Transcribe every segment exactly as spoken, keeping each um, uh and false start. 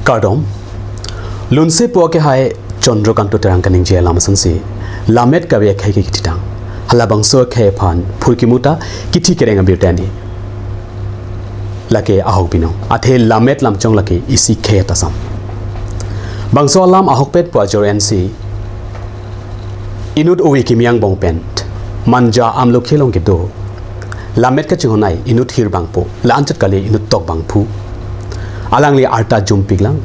Kardom. Lunsepo akehai Chandrakanta Terang kaningje alam asonsi, lammet kave akhei ke kithitang. Halabangso akhei aphan phurkimo ta kithi kereng abirta ni. Lake ahok binong. Athe lammet lamchong lake isi khei ta sam. Bangso alam ahokpet pu ajor ensi, inut ove kimi angbong pen Manja Amlokhi along kedo lammet kachinghon ai inut hirbangpo, la-anchot kali inut tokbangphu. Alangli arta jumpiklang.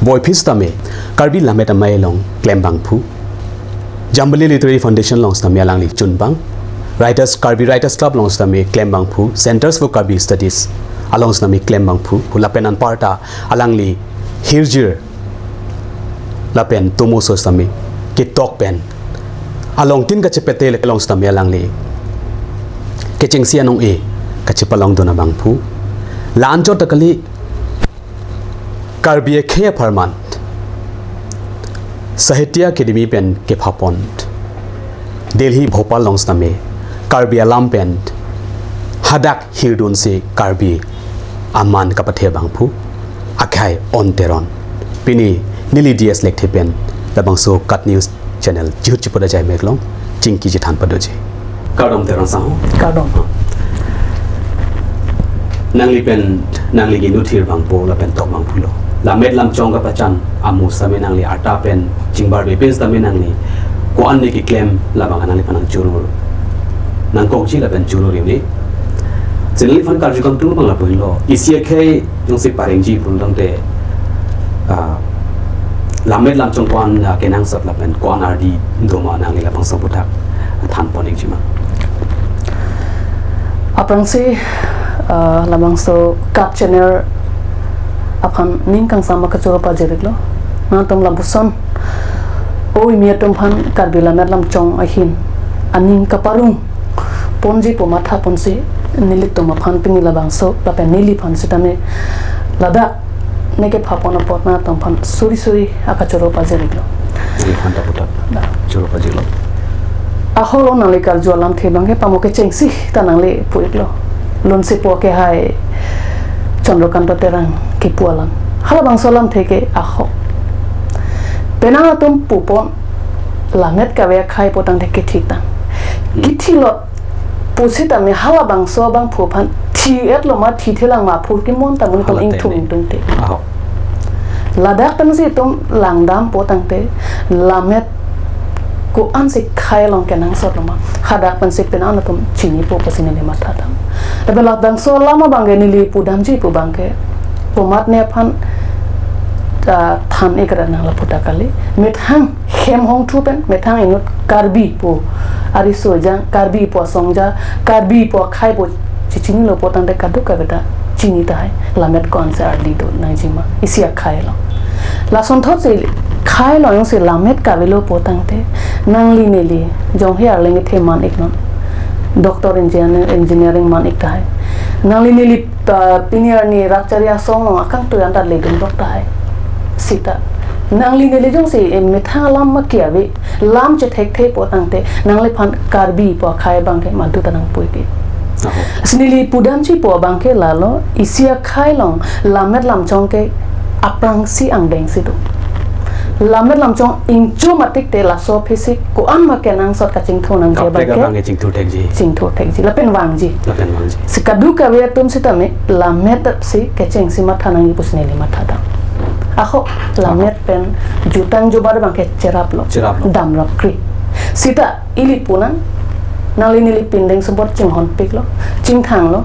Boiphit sitame Karbi Lammet Amei along klembangphu. Jambili Literary Foundation along sitame alangli chunbang. Writers, Karbi Writers Club along sitame klembangphu. Centers for Karbi Studies along sitame klembangphu. Lapen anparta alangli hirjir lapen tomoso sitame ketok pen alongtin kachepate along sitame alangli kechengsi anong-e kachepalongdun abangphu. La-anchot ta kali Karbi akhei apharman Sahitya Akademi pen kephapon Delhi, Bhopal along sitame Karbi alam pen hadak hirdunsi Karbi aman kapathe abangphu akhei Ong Teron. Pini neli D S Lekthe pen labangso KAT News channel chihut chipot ajai meklong chingki chethan padoji. Kardom Teron sahong. Kardom. Nangli pen, nangli inut hirbangpo lapen tokbangphulo. Lammet lamchong kapachan amo sitame nangli arta pen chingbarbe pen sitame nangli ko-an ne keklem labang nangliphan nangchoro nangkokji lapen choro ri-un-e. Si nangliphan karju kangtung abang lapu henlo. Isi akhei jongsi parengji pulo tangte, ah, lammet lamchong ko-an, ah, kenangsot lapen ko-an ardi doma nangli labangso aphuthak thanpon ikji ma. Aphrangsi, ah, labangso KAT channel aphan ning kangsam akachoro pajir-iklo. Nangtum lapuson o-imi atum aphan Karbi lammet lamchong ahin aning kaparong ponji pu mathaponsi nelitum aphan pini labangso lapen neliphan sitame ladak ne kephapon apot nangtum aphan suri suri akachoro pajir-iklo. Neliphan ta puthak. Da. Choro pajir-iklo. Ahok lo nangli karju alamthe abangke pamo kechengsi ta nangli pu-iklo. Lunsepo akehai Chandrakanta Terang kepu alam. Halabangso alamthe ke ahok. Penang atum pupon lammet kave akhei pu tangte kethitang. Hmm. Kethilot pusitame halabangso abangphu aphan thi-etlo ma thithelang ma phurkimo ta monit atum Hala ingthung tene. Ingtungte. Ahok. Ladak pensi itum langdampo tangte lammet ko-ansi khei along kenangsotlo ma. Hadak pensi penang atum chinipo pusi neli mathadam. Lapen labangso alam abangke neli pudamji pu abangke komatne aphan, ah, than-ik ra nang lapu ta kali. Methang hem hongthu pen, methang inut Karbi pu ariso ejang, Karbi pu asong ja, Karbi pu akhei pu chechinilo pu tangte kadokave ta chini tahai, lammet ko-ansi ardi do nangjima isi akhei along. Lasonthotsi khei along jongsi lammet kavelo pu tangte nangli neli jonghe arleng kethe man-iknon. Doctor engineer, engineering man-ik tahai. Nangli neli, ah, pini arni rat chari asong along akangtui anta ledun dok tahai. Sita nangli neli jongsi, eh, methang alam ma kiave lam chethekthe pu tangte nangliphan Karbi pu akhei abangke madu ta nangpu-ik-e. Aho. Si neli pudamji pu abangke lalo isi akhei along lammet lamchong ke aphrangsi angdengsi do. Lammet lamchong ingcho matik te laso aphi si ko-an ma kenangsot kachingthur nangji Kaprek abangke abangke chingthur thekji. Chingthur thekji. Lapen vangji. Lapen vangji. Si kadokave atum sitame lammet si kechengsi matha nangji pusi neli mathadam. Aho, lammet Aho. Pen jutang jubar abangke cheraplo. Cheraplo. Damrap kri. Sita ili punang, nangli neli pindeng support chinghonpiklo, chingthanglo.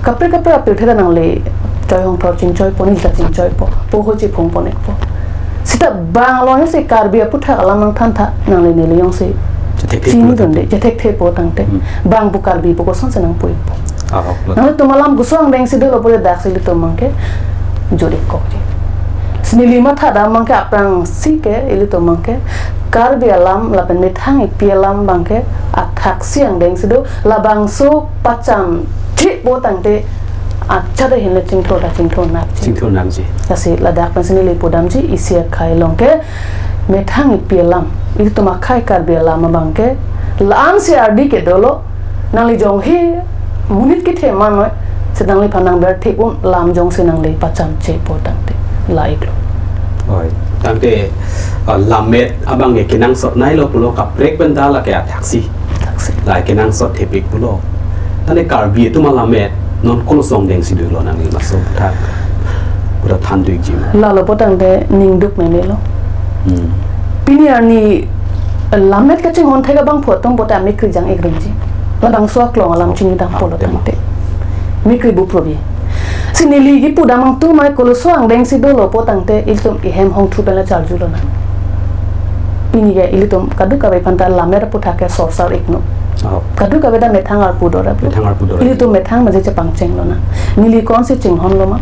Kaprek kaprek apirthe ta nangli choi hongthor chingchoipo, neli ta chingchoipo, poho chiphungpon-ikpo. Sita bang along jongsi Karbi aphuthak alam nangthantha, nangli neli jongsi Chethekthe chinidunde, pulo tangte. Chethekthe pu tangte. Hmm. Bang pu Karbi pu kosonsi nangpu-ikpo. Ahok lo. Nanglitum alam koson angdengsi dolo pu daksi ilitum abangke juri kokji. Si neli mathadam abangke aphrangsi ke ilitum abangke Karbi alam lapen methang epi alam abangke athaksi angdengsi do, labangso pachanthepo tangte achat ahin le chingthur ta chingthur nakji. Chingthur nakji. Lasi ladak pensi neli pudamji isi akhei along ke methang epi alam, ilitum akhei Karbi alam abangke la-ansi ardi ke dolo, nangli jonghe monit kethe man noi, si nangliphan nangberthek-un lam jongsi nangli pachanthepo tangte, la-iklo. Oi, tangte, uh, lammet abang ke kenangsot nai lo pulo kaprek pen ta lake athaksi. Thaksi. La kenangsot thepik pulo. Tangte Karbi atum alammet non kolo song deng si dolo nangli laso thak. Pura than tu ikji ma. Lalo po tangte ningduk meme lo. Hmm. Pini arni lammet kachinghon thek abang phu atum pote amekri jang-ik rengji. Labangso aklong alam Oh, chini dam ah, pulo tema. Tangte. Mekri buprobi. Si neli kipu damang tu mai koloso angdeng si dolo po tangte ilitum ihem hongthu pen la charju lonang. Pini ke ilitum kadokave aphan ta lammet aputhak ke sorsar-ik non. Oh. Kadokave ta methang arpu do ra. Methang arpu do ra. Ilitum methang maje chepangcheng lonang. Neli ko-an si chinghon lo ma.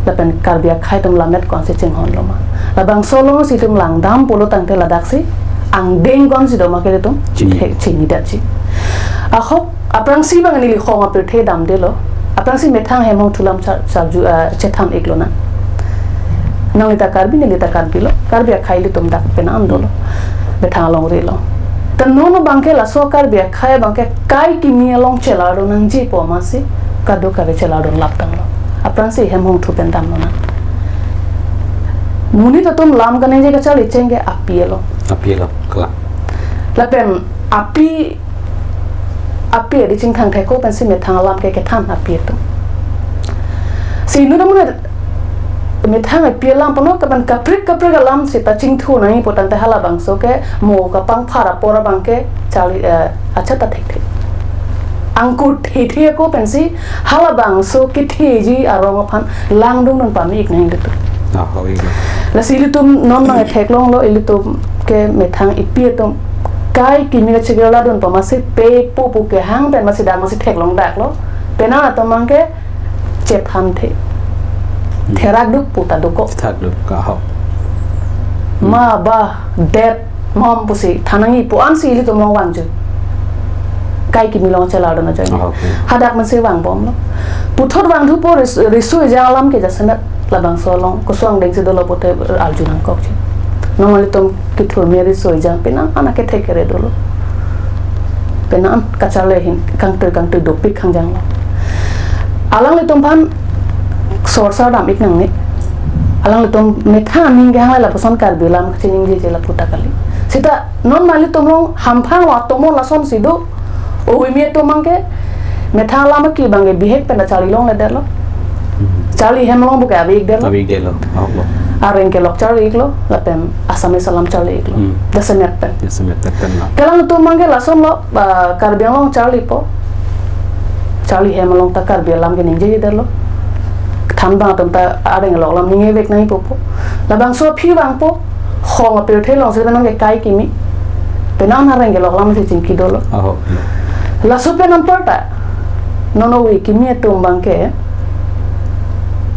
Lapen Karbi akhei atum lammet ko-an si chinghon lo ma. Labangso along si itum langdam pulo tangte ladak si angdeng ko-an si do ma ke ilitum Chini. He, chini detji. Ahok, aphrangsi abang neli hong apirthe damde lo. Aphrangsi methang hem hongthu alam char-, charju, ah, chethan-ik lonang. Nangli ta Karbi, neli ta Karbi lo. Karbi akhei ilitum dak penang dolo. Methang alongri lo. Ta non abang ke laso Karbi akhei abang ke kai kimi along chelar do nangji pu amatsi kadokave chelar do lap tanglo. Aphrangsi hem hongthu pen dam lonang. Monit atum lam kaningje kacharli cheng ke api along. Api along, kalang. Lapen api, api adi chingthang thek ko pensi methang alam ke kethan api atum. Si inut amonit methang api alam pano kapan kaprek kaprek alam seta chingthu nangji pu tangte halabangso ke mo kapangphar apor abang ke charli, eh, achat ta thekthe. Angkur thethe ko pensi halabangso ketheji arong aphan langdun non pame-ik nangji ilitum. Ah, oh, iya. Lasi ilitum non nang theklonglo ilitum ke methang api atum kai kimi kachikir ladun pu amatsi pe pu pu kehang pen amatsi dak amatsi theklong daklo. Penang atum abang ke chephan the. Hmm. Therak duk pu ta duk ko. Therak duk ka ho. Hmm. Ma ba det mom pusi than nangji pu ansi ilitum along vangji. Kai kimi along chelar do na jai. Ah, okay. Hadak amatsi vangbomlo. Puthot vangthupo ris-, riso ejang alam ke jasemet labangso along koso angdeng si dolo pote arju nangkokji. Non ilitum kethur me riso ejang penang an akethe kere dolo. Penang an kacharli ahin kangtui kangtui dopik khangjang lo. Alanglitum aphan sorsar dam-ik nangne. Alanglitum methang aning kehang le lapuson Karbi alam kachiningjeje lapu ta kali. Seta non mali atum along hamphang lo atomon lason si do. Ove kimi atum abang ke methang alam aki abang ke bihek pen ta charli longledetlo. Hmm. Charli hem along pu ke ave-ik detlo. Ave-ik detlo. Ah, lo. Areng kelok charli-iklo, lapen Assamese alam charli-iklo. Hmm. Jasemet pen. Jasemet pen la. Kelang atum abang ke lason lo, ah, Karbi Anglong charlipo. Charli hem along ta Karbi alam keningjejedetlo. Thanbang atum ta areng kelok alam ningje vek nangji pupo. Labangso aphi vangpo. Hong apirthe along si penang ke kai kimi. Penang areng kelok alam si chingki dolo. Aho. Laso pen anparta. Non ove kimi atum abang ke.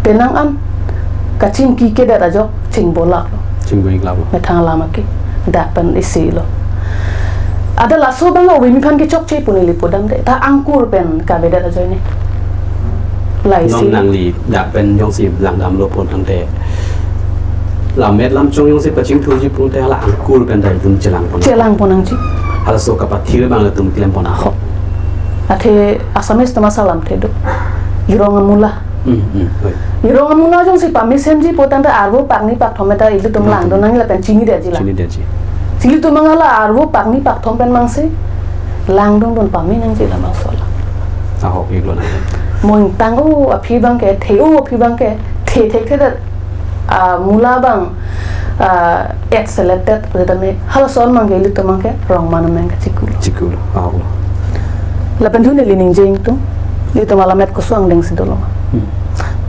Penang an kachingki kedet ajok chingbolak lo. Chingbo-ik lap lo. Methang alam aki. Dak pen isi lo. Ada laso abang ove kimi aphan kechokche pu neli pudamde. Ta angkur pen kavedet ajoine. Laisi. Non nangli dak pen jongsi langdamlo pu tangte. Lammet lamchong jongsi pachingthurji pu tangte hala angkur pen ta itum chelangpon. Chelangpon nangji. Halaso kapathir abang ilitum klempon. Ho. Athe Assamese atum asalam the do. Irong amula. Hmm, hmm, oi. Irong amula jongsi pamesenji pu tangte arvo pakni pakthom ta ilitum Hmm. langdun nangji lapen chinidetji la. Chinidetji. Si ilitum abang hala arvo pakni pakthom pen abangsi langdundun pame nangji labangso alam. Ahok-ik lonang. Mo ingtang-o aphi abang ke, the-o aphi abang ke, the thekthedet, ah, mula abang, ah, et selected, pu tame, halason abang ke ilitum abang ke, rong man ameng ke chikulo. Chikulo, ah, oh. Lapen thu neli ningje ingtung, ilitum alammet koso angdeng si dolo. Hmm.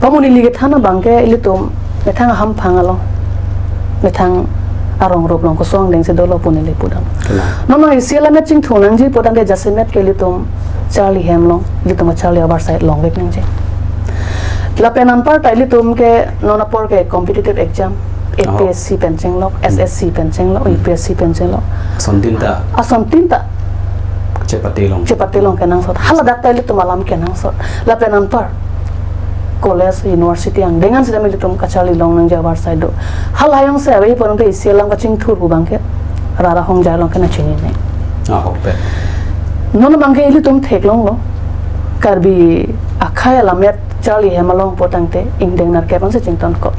Pamuni neli kethan abang ke, ilitum, methang ahamphang along, methang arong rup along koso angdeng si dolo pu neli pudam. Kalang. Non non isi alammet chingthur nangji pu tangte jasemet ke ilitum charli hem along, ilitum charli avarsai longvek nangji. Lapen anparta ilitum ke non apor ke competitive exam, Oh. A P S C pen chenglok, Hmm. S S C pen chenglok, Hmm. U P S C pen chenglok. Ason tin ta. Ason tin ta. Chepate long. Chepate long kenangsot. Haladak ta ilitum alam kenangsot. Lapen anpar college, university angdeng an sita ilitum kacharli long nangji avarsai do. Hala jongsi ave pu tangte isi alam kachingthur pu abang ke. Rara hongjai along ke nangchinine. Ah, open. Non abang ke ilitum theklonglo. Karbi akhei alammet charli hem along pu tangte ingdeng nerkep ansi chingtonkok.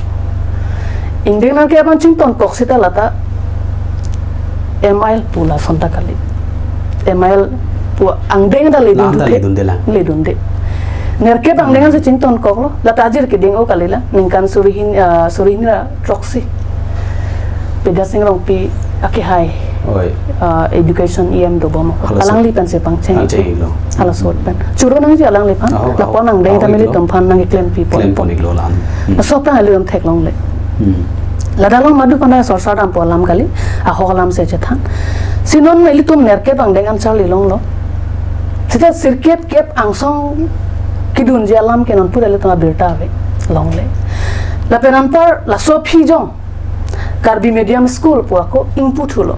Ingdeng nerkep abang chington kok seta lata M I L pu lason ta kali. M I L pu angdeng ta ledun, lam ta dute. Ledunde lang. Ledunde. Nerkep angdeng Hmm. si chington koklo. Lata ajir keding-o kali la. Ningkan suri hini, ah, suri hini ra throksi. Bidya Sing Rongpi akehai. Oi. Ah, education E M dobom. Hala so. Alangli pen si pangcheng. Pangcheng iklo. Hala so pen. Choro nangji alangliphan. Aho, aho. Lapu-an angdeng Aho ta iklo. Nelitum aphan nangkeklempi pon. Klempi pon iklo la-an. Hmm. Laso aphrang nelitum theklongle. Hmm. Ladak along madu aphan sorsa dampo alam kali, ahok alam si chethan. Si non ilitum nerkep angdeng an charli longlo. Seta sirkep kep angsong kedunji alam ke non pura ilitum abirta ave longle. Lapen anpar laso aphi jong Karbi medium school pu ako ingpu thulo.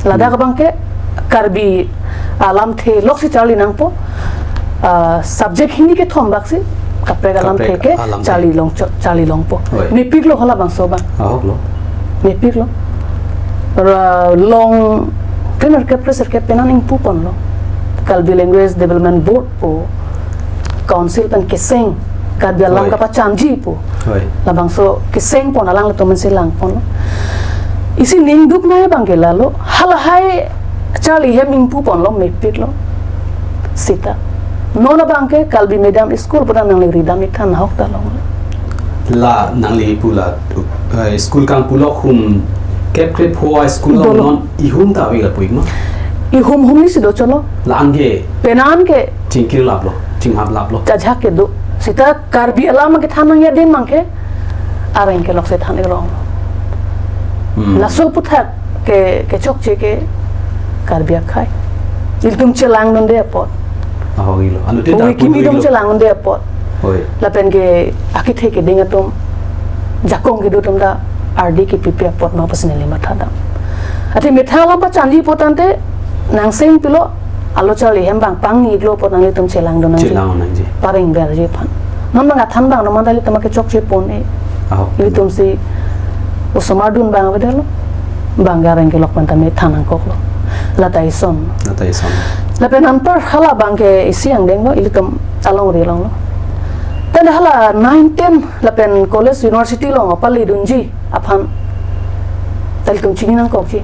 Ladak Hmm. abang ke Karbi alamthe loksi charli nangpo. Ah, subject hini kethom bak si kaprek alamthe Kaprek ke alamthe. Charli long cho-, charli longpo. Oi. Mepiklo halabangso abang. Ahoklo. Mepiklo. Ra long, ke nerkep, sirkep penan ingpu ponlo. Karbi Language Development Board pu council pen keseng, Karbi alam Oi. Kapachanji pu. Oi. Labangso keseng pon alanglitum si lang ponlo. Isi ning duknei abang ke lalo. Halahai charli hem ingpu ponlo, mepiklo. Seta non abang ke Karbi medium school pu ta nangli ridam ik than ahok ta long. La nangli pu la, eh, school kangpulok hum kep kep hoa school along Dolo. Non ihum ta ave lapu ik ma? Ihum hum ni si do cholo. La-an ke Penan ke chingkir laplo, chinghap laplo. Chajak kedo. Seta Karbi alam kethan nangji adim abang ke areng kelok si than ik rong. Hmm. Laso aphuthak ke, kechokche ke Karbi akhei. Ilitum chelangdunde apot. Ahok iklo. Anute Oi, darpon kimi atum iklo. Chelangdunde apot. Oi. Lapen ke akethe keding atum jakong kedo atum ta ardi kepipe apot ma pusi neli mathadam. Athe methang alam pachanji pu tangte nangseng pilo, alo charli hem abang pangni iklo apot nanglitum chelangdun nangji. Chelang nangji. Pareng berji aphan. Non abang athan abang non mantha ilitum kechokche pon-e. Ahok. Ilitum si osomar dun abang avedetlo. Abang areng kelok pen tame than nangkoklo. Lata ison. Lata ison. Lapen anpar hala abang ke isi angdeng lo, ilitum alongri longlo. Tangte hala nine ten lapen college university along paledunji aphan ta ilitum chini nangkokji.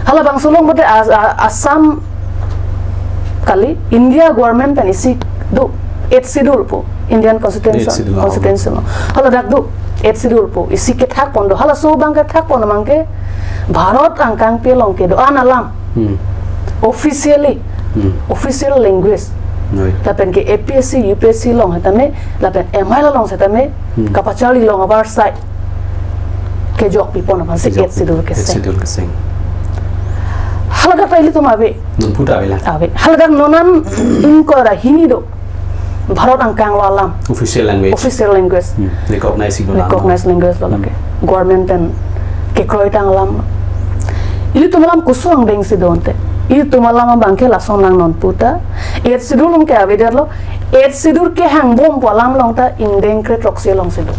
Halabangso along bote As-, A-, Assam kali, India government pen isi do, Eighth Schedule pu, Indian Constitution, Eighth Schedule, Constitution lo. Haladak do, Eighth Schedule pu, isi kethak pon do. Halaso abang kethak pon abang ke Bharat angkangpi along kedo-an alam. Hmm. Officially, Hmm. official language. Right. Lapen ke A P S C, U P S C along setame, lapen M I L along setame, Hmm. kapacharli long abar sai kejokpi pon aphan si Kejokpi. Eighth Schedule keseng. Eighth Schedule keseng. Haladak ta ilitum ave. Non pu ta ave la. Ave. Haladak non an ingkoi ra hini do. Bharat angkang lo alam. Official language. Official language. Hmm. Recognize lo alam. Recognize language lo Hmm. lake. Government pen kekroitang alam. Ilitum alam koson angdeng si do ante. Ilitum alam abang ke lason nang non pu ta. Eighth Schedule along ke avedetlo. Eighth Schedule kehangbom pu alam along ta ingdeng kre throksi along si do.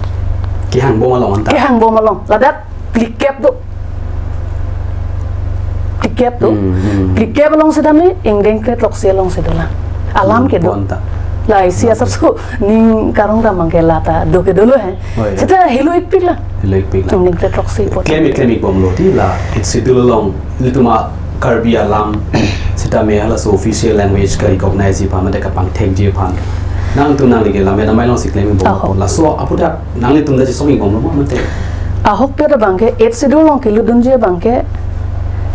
Kehangbom along anta. Kehangbom along. Ladak phlikep do. Phlikep do. Hmm, hmm. Phlikep along setame ingdeng kre throksi along si dolang. Alam Hmm, kedo. Bonta. La isi Bonta. Asapso ning karong ta abang ke lata do kedo lo he. Oh, iya. Seta helo ikpik la. Helo ikpik la. Ingdeng kre throksi apot. Klem ik, klem ikbomlo ti la Eighth Schedule along ilitum a Karbi alam setame halaso official language ka-recognize ji aphan mate kapangthekji aphan. Nangtum nangli ke lammet amei along si klem ikbom Aho. Apot. Laso aphuthak nanglitum ta chesong ikbomlo ma mate? Ahokpet abang ke Eighth Schedule along kelutdunji abang ke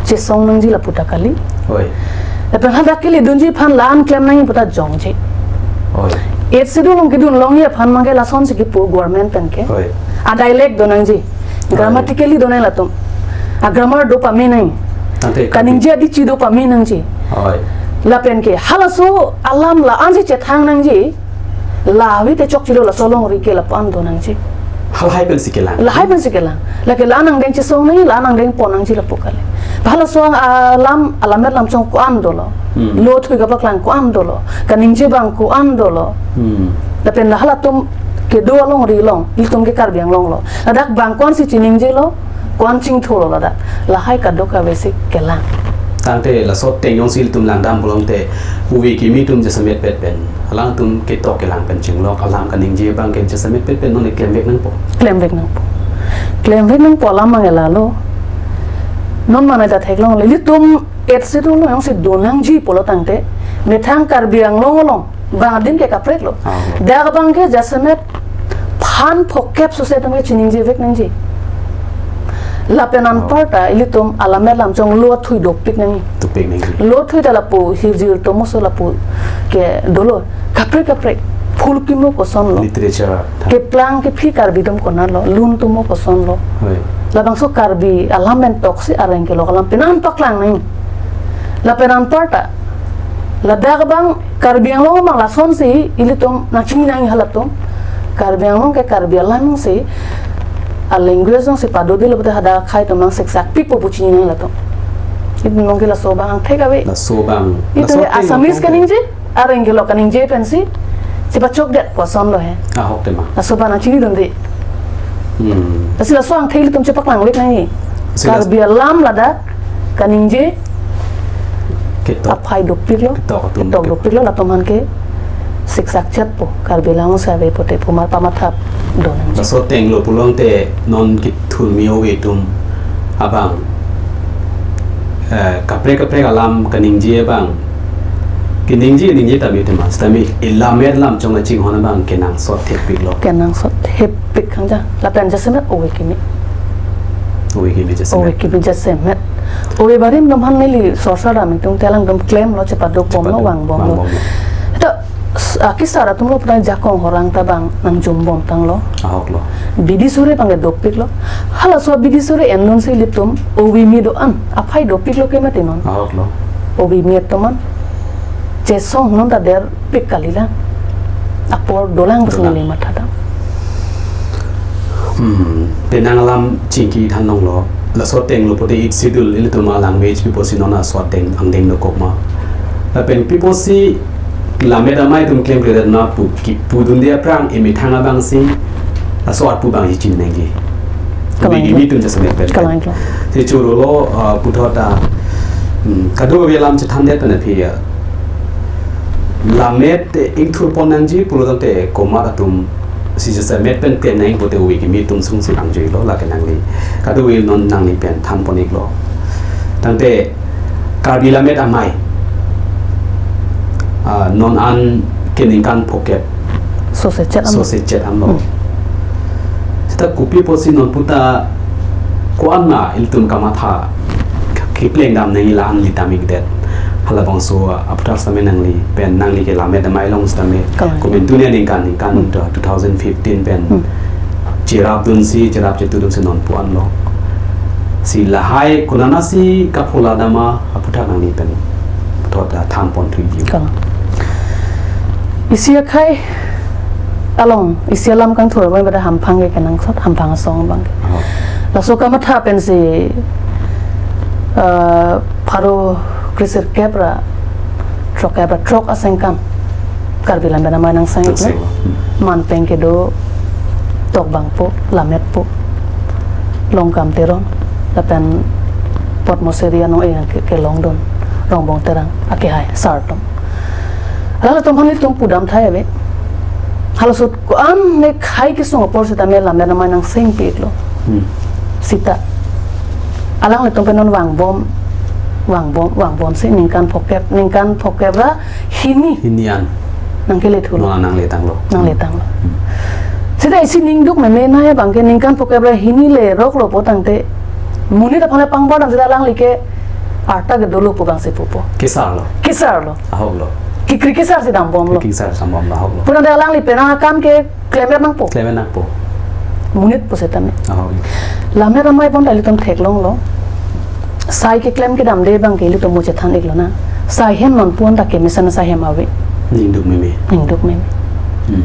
chesong nangji lapu ta kali. Oi. Lapen hadak kelutdunji aphan la-an klem nangji pu ta jongji. Oi. Eighth Schedule along kedun longji aphan abang ke lason si kipu government pen ke. Oi. A dialect do nangji. Oi. Grammatically do nang latum. A grammar do pame nang. Ante Karbi. Kaningje adichi do pame nangji. Oi. Lapen ke halaso alam la-an si chethang nangji. La ave te chokchelo laso alongri ke lapu-an do nangji. Halahai pen si kelang. Lahai pen si kelang. Lake la-an angdeng chesong nangji, la-an angdeng pon nangji lapu kali. Halaso alam, alammet lamchong ko-an dolo. Hmm. Lo thui kapaklang ko-an dolo. Kaningje abang ko-an dolo. Hmm. Lapen la halatum kedo alongri along, ilitum ke Karbi Anglong lo. Ladak abang ko-an si chiningjelo, ko-an chingthurlo ladak. Lahai kadokave si kelang. Tangte laso ateng jongsi ilitum langdam pulote, ove kimi atum jasemet pet pen, alangtum ketok kelang pen chinglok, alam kaningje abang ke jasemet pet pen non klemvek nangpo. Klemvek nangpo. Klemvek nangpo alam mang lalo. Non mane ta theklong le, ilitum Eighth Schedule along si donangji pulo tangte, methang Karbi Anglong along bang adim ke kaprek lo. Ah, oh. Dak abang ke jasemet phan phokep sose atum ke chiningjevek nangji. Lapen, oh, anparta ilitum alammet alam chong lo thui dopik nangji. Dopik nangji. Lo thui ta lapu hirjir tomoso lapu ke dolo. Kaprek kaprek. Phul kimo kosonlo. Literature. Keplang kephi Karbi atum konatlo. Lun tomo kosonlo. Hoi. Labangso Karbi alam pen toksi areng kelok alam pen an paklang nangji. Lapen anparta, ladak abang Karbi Anglong abang lasonsi ilitum nangchini nangji halatum. Karbi Anglong ke Karbi alam si, a language along si padodetlo pute hadak akhei atum nangsiksak pikpo pu chini nangji halatum. Itum along ke laso abang angthek ave. Laso abang. Itum laso ke ateng Assamese abang kaningje, areng kelok kaningje pensi chepachokdet kosonlo he. Ahok tema. Laso abang nangchinidunde. Hmm. Lasi laso angthek ilitum chepaklangvek nangji. Si las- Karbi alam ladak kaningje ketok, aphai dopiklo, ketok atum ketok dopiklo, latum aphan ke siksak chetpo, Karbi alam si ave pute pu mar pamatha do nangji. Laso atenglo pulote non kethurmi ove atum abang, eh, kaprek kaprek alam kaningje abang, kaningje ningje tame tema, tame alammet alam chong kachinghon abang kenangsot thepiklo. Kenangsot thepik kangja. Lapen jasemet ove kimi. Ove kimi jasemet. Ove kimi jasemet. Ove barim atum aphan neli sorsa dam itum telang atum klemlo, chepaduk bomlo, chepaduk, vangbomlo. Vangbomlo. Ito, s-, a, kesar atumlo pura jakong horang ta abang nangjum bomtanglo. Ahoklo. Bidi sore abang ke dopiklo. Halaso bidi sore endun si ilitum ove kimi do-an aphai dopiklo ke mati non. Ahoklo. Ove kimi atum an chesong non ta der pik kalilang. Apor dolang. Dolang. Personally matha dam. Hmm. Penang alam chingki thanlonglo. Laso atenglo pute Eighth Schedule ilitum a language pi apotsi non laso ateng angdeng dokok ma? Lapen pi apotsi lammet amei atum klemkledet ma pu kipudunde aphrang emethang abang si laso arpu abang si chiningje. Kalang. Ove kimi atum jasemet pen. Kalang, kalang. Si chorolo, ah, puthot ta, hmm, kadokave alam chethandet pen aphi ya. Lammet ingthurpon nangji pulo tangte komat atum si jasemet pen klem nangji pute ove kimi atum sung si pangjuilo lake nangli. Kadokave non nangli pen thanpon iklo. Tangte Karbi lammet amei, ah, non an ke ningkan phokep. Sose chet an. Sose chet anlo. Hmm. Seta kopi apotsi non puta ko-an ma ilitum kamatha kepleng dam nangji la-an ilitum ikdet. Halabangso aphuthak sitame nangli pen nangli ke lammet amei along sitame. Kalang. Komantu ne ningkan, ningkan, hmm, two thousand fifteen pen. Hmm. Cherapdunsi, cherap chetudunsi non pu anlo. Si lahai konatsi kaphola dam ma aphuthak nangli pen puthot ta thanpon thuji. Kalang. Isi akhei along, isi alam kangthur abang pada hamphang ke kenangsot, hamphang asong abang ke. Oh. Laso kamatha pensi, eh, pharo kresirkep ra throk kep ra throk asengkan Karbi lammet amei nangseng. Nangseng. Hmm. Man pen kedo Tokbangpo, Lammetpo, Longkam Teron, lapen Padmasri anong eh ke, kelongdun, Rongbong Terang, akehai, sar atum. Halatum aphan ilitum pudam thai ave. Halaso ko-an ne khei kesung apor sitame lammet amei nangseng piklo. Hmm. Seta alanglitum pen non vangbom, vangbom, vangbomsi ningkan phokep, ningkan phokep ra hini. Hini an. Nangkele thulo. Non nangletanglo. Nangletanglo. Hmm. Seta isi ningduk meme nai abang ke ningkan phokep ra hini leroklo pu tangte monit aphan le pangbar dam seta alangli ke arta ke dolo pu abang si pupo. Kesarlo. Kesarlo. Ahoklo. Kekri kesar si dambomlo. Kekri kesar si dambomlo, ahoklo. Pu tangte alangli penang akam ke klem nangpo. Klem nangpo. Monit pusitame. Ahok. Lammet amei pon ta ilitum theklonglo. Sai keklem kedamde abang ke ilitum mo chethan iklo na. Sai hem non pu an ta kemesen sai hem ave. Ningduk meme. Ningduk meme. Hmm.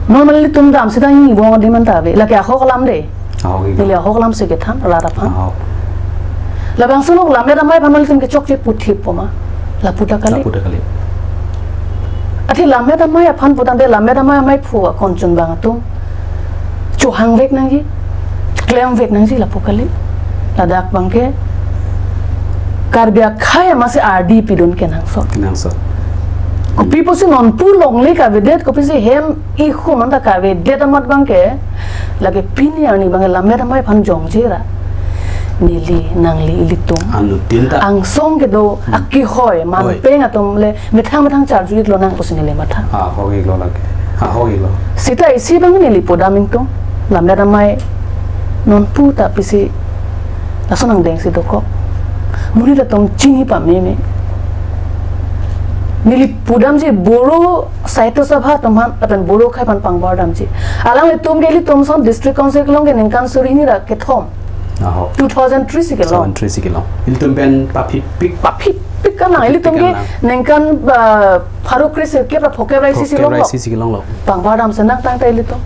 Normally ilitum dam seta ingvong adim an ta ave. Lake ahok alam de. Ahok iklo. Neli ahok alam si kethan, rat aphan. Ahok. Labangso along lammet amei aphan ilitum ke chokche puthip po ma. Lapu ta kali. Lapu ta kali. Athe lammet amei aphan pu tangte lammet amei ameiphu akonchun abang atum chohangvek nangji, klemvek nangji lapu kali. Ladak abang ke Karbi akhei amatsi ardi pidun kenangsot. Kenangsot. Kopi pusi non pu longle kavedet, kopisi hem ihum an ta kavedet amat abang ke Lake pini arni abang Lammet Amei aphan jongje ra, neli nangli ilitum anuttin ta angsong kedo, hmm, akehoi, hoi, manpeng atum le methang methang charju-iklo nang pusi neli matha. Ah, hoi lo lake. Ah, hoi lo. Seta isi abang neli pudam ingtung. Lammet Amei non pu ta pisi lason angdeng si dokok. Monit atum chini pameme. Neli pudamji Boro Sahitya Sabha atum aphan, lapen Boro akhei aphan pangbar damji. Alanglitum ke ilitum ason District Council kelong ke ningkan suri hini ra kethom. Aho. Two thousand three si kelong. Two thousand three si kelong. Ilitum pen paphipik. Paphipik kan lang. Ilitum ke paphipik kan lang. Ningkan, ah, pharo kre sirkep ra phokep ra isi si phokep ra longlok. Isi si longlok. Pangbar dam senang tangte ilitum.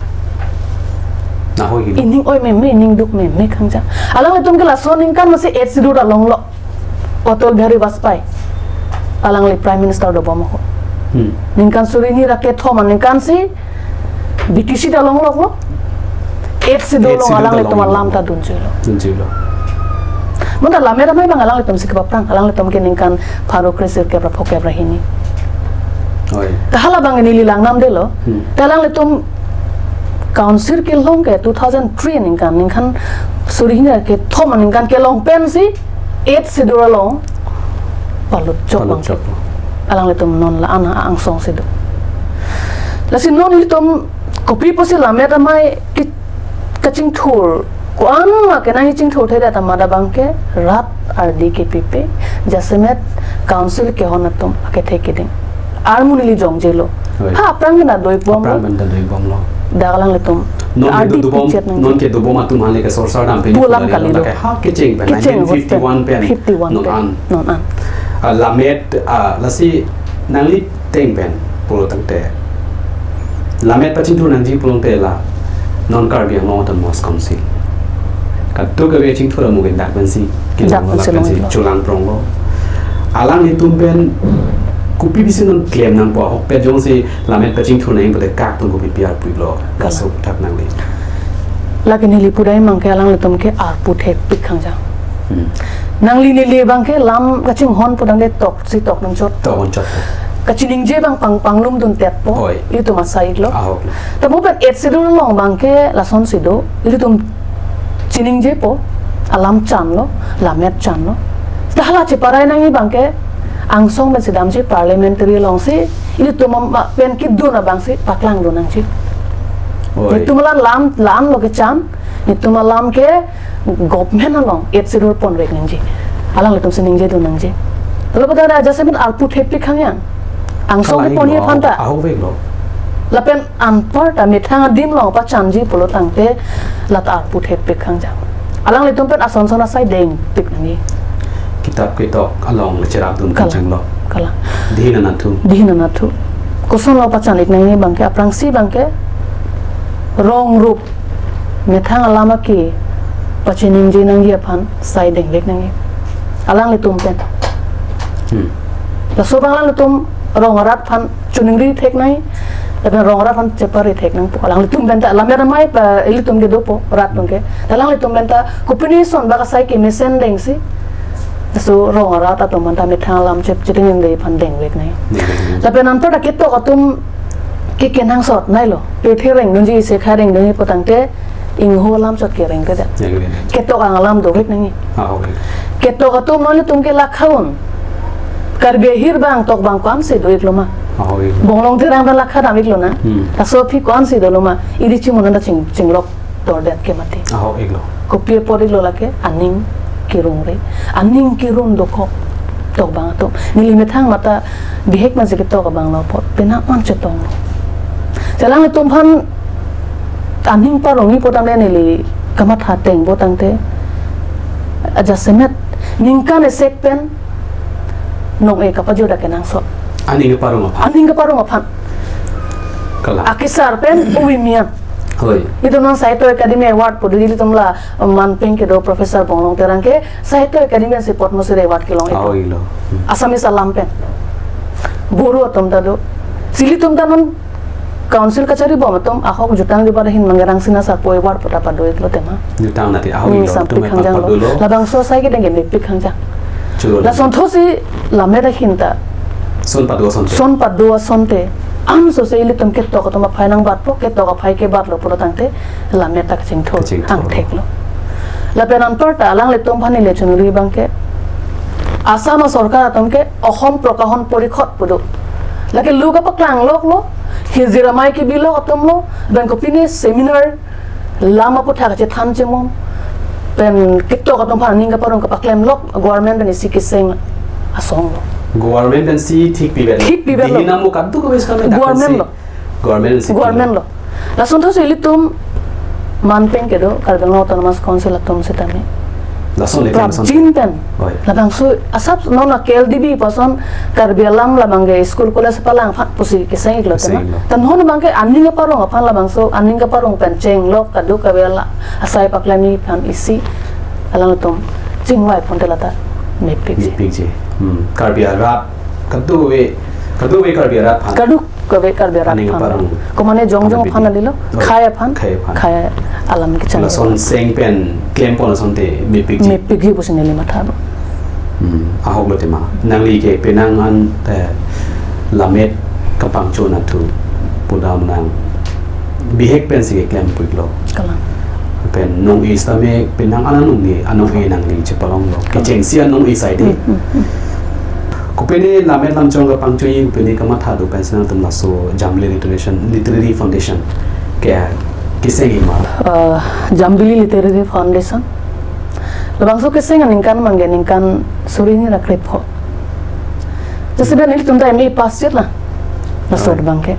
Aho, ilitum. Ining oi meme, ining duk meme khangja. Alanglitum ke laso aningkan masi Eighth Schedule ta longlo. Atal Bihari Vajpayee. Alangli Prime Minister dobom ho. Hmm. Ningkan suri hini ra kethom aningkan si B T C ta longloklo. Eighth Schedule along, Eighth Schedule ta alanglitum along alam ta dunjuilo. Dunjuilo. Bonta Lammet Amei abang alanglitum si kepaprang, alanglitum ke ningkan pharo kre sirkep ra phokep ra hini. Oi. Ta hala abang neli langnamdelo. Hmm. Ta alanglitum Council kelong ke two thousand three aningkan, ningkan suri hini ra kethom aningkan kelong pensi Eighth Schedule along palut chok. Palut abang chok. Alanglitum non la-an angsong si do. Lasi non ilitum kopi pusi Lammet Amei ke kachingthur, ko-an ma kenangchingthur theda ta mada abang ke rat ardi kepipe, jasemet Council kehon atum akethe keding. Armu neli jongjelo. Oi. Ha, aphrang ke na doibomlo. Aphrang ke na doibomlo. Dak alanglitum non ke ardi dobom, pichet nang non ke dobom atum aphan le ke sorsar dam pen pu alam kali lo. Ke ha kecheng pen, kecheng nineteen fifty-one pen. Fifty-one non pen. An. Non an. Ah, Lammet, ah, lasi nangli ateng pen pulo tangte, Lammet pachingthur nangji pulote la non Karbi Anglong Autonomous Council kadokave chingthur amu ke dak pensi, dak pensi kelong, dak pensi longlo, cholang pronglo. Alanglitum pen kopi pusi non klem nangpo, ahokpet jongsi Lammet pachingthur nangji pulote kak atum kopi pi arpu-iklo, kaso, kalang, thak nangli. Lake neli pudam abang ke alanglitum ke arpu thepik khangja. Hmm. Nangli neli abang ke lam kachinghon pu tangte tok si tok nangchot. Tok nangchot. Kachiningje abang pang panglum duntetpo. Oi. Itum asai-iklo. Ahok. Ta mo pen Eighth Schedule along abang ke lason si do. Ilitum chiningjepo. Alam chanlo, Lammet chanlo. Ta hala cheparai nangji abang ke angsong pensi damji, parliamentary alongsi ilitum ma pen kedun abang si paklangdun nangji. Oi. Netum alam, lam lo kechan, netum alam ke government along Eighth Schedule ponvek nangji. Alanglitum si ningjedun nangji. Lapu ta jasemet arpu thepik khang yang. Angsong, kalang, keponji lo, aphan ta. Ahok, ahokveklo. Lapen anparta methang adim along pachanji pulo tangte la ta arpu thepik khangja. Alanglitum pen ason son asai dengpik nangji. Kitap ketok along le cherapdun, kalang, kachinglo. Kalang. Dihin anatthu. Dihin anatthu. Kosonlo pachan-ik nangji abang ke, aphrangsi abang ke rong rup methang alam ake pachiningje nangji aphan sai dengvek nangji. Alanglitum pen. Hmm. Laso abang alanglitum rong arat aphan chiningri thek nangji, lapen rong arat aphan chepari thek nangpo. Alanglitum pen ta Lammet Amei pa ilitum ke dopo, rat atum ke. Ta alanglitum pen ta kopine ason bak asai kemesen dengsi, laso rong arat atum aphan ta methang alam chep chetengdengde aphan dengvek nangji. Dengvek nangji. Lapen anparta ketok atum ke kenangsot nanglo. Pirthe rengdunji, isi akhei rengdunji pu tangte ingho alam chot kerengte det. Ya, ya, ya. Ketok ang alam dovek nangji. Ah, okay. Ketok atum non itum ke lakha un. Karbi ahir abang tok abang ko-ansi do-iklo ma. Ah, okay. Bonglong Terang abang lakha dam-iklo na. Hmm. Laso aphi ko-ansi dolo ma. Ili chimuna ta ching, chinglok dordet ke mati. Ah, okay lo. Kopi apot-iklo lake aning kerung re. Aning kerung dokok tok abang atum. Neli methang mata bihek masi ketok abang lo apot. Penang an chetonglo. Jaselang itum aphan aning parongji pu tangte neli kamatha ateng pu tangte, ajasemet ningkan isi pen nong-e kapajut akenangsot. Aning keparong aphan. Aning keparong aphan. Kalang. Akesar pen uvimian. Hoi. Itum non Sahitya Academy Award pu do, ilitum la manpeng kedo Professor Bonglong Terang ke Sahitya Academy si Padma Shri Award kelong itum. Ah, oi lo. Hmm. Assamese alam pen. Boro atum ta do. Si ilitum ta non Council kachari bom atum ahok jutang jubat ahin Mangerang Sina Sarpo Award pu ta pado-iklo tema. Jutang nati, ah, oi lo. Ning sampik hangjang lo. Labangso asai kedeng ke mepik hangjang. Chulo. Lason thotsi lammet ahin ta. Son pado asonte. Son pado asonte. Ansose ilitum ketok atum aphai nangbatpo, ketok aphai kebatlo pulo tangte lammet ta kachingthur, kachingthur, angthek lo. Lapen anparta alanglitum aphan neli choningri abangke, Assam asorkar atum ke Ahom Prokahon Porishod pu do. Lake lo kapaklang loklo, hirjir amei kebi lok atum lo, lapen kopine seminar lam aputhak kachethan chemum, pen ketok atum aphan aning kaparong kapaklem lok, government pen isi keseng asong lo. Government pensi thik pivet. Thik pivet lo. Dihin amo kadokave sitame government pensi lo. Government pensi government lo. Lason thotsi ilitum manpeng kedo, Karbi Anglong Autonomous Council atum sitame. Lason le lason. Prapjin pen. Oi. Labangso asap non a K L D B pason Karbi alam labang ke school college palang aphan pusi keseng iklo tema. Keseng iklo. Tan hon abangke aning kaparong aphan labangso, aning kaparong pen chenglok kadokave la asai paklem aphan isi alangtum chingvai ponte lata mepikji. Mepikji. Hmm. Karbi arat, kadokave, kadokave Karbi arat aphan. Kadokave Karbi arat aphan. Aning kaparong. Komane jongjong aphan, aphan kalilo, oh, khai aphan. Khai aphan. Khai alam kechang. Lason seng pen klempon asonte mepikji. Mepikji pusi neli matha do. Hmm, ahok lo tema. Nangli ke penang an, eh, lammet kapangchon athu pudam nang bihek pensi keklem pulo. Kalang. Pen nong-e sitame penang an anong-e, anong-e nangli chepalonglo. Kechengsi anong-e saide. Hmm, hmm, hmm. Kopine lammet lamchong kapangchoi, kopine kamatha do pensi nangtum laso Jambili Literary, Literary Foundation ke keseng ma? Eh, Jambili Literary Foundation. Labangso keseng aningkan abangke ningkan suri hini ra krepho. Jasemet nelitum ta M A pass chot la. Laso ahut abangke.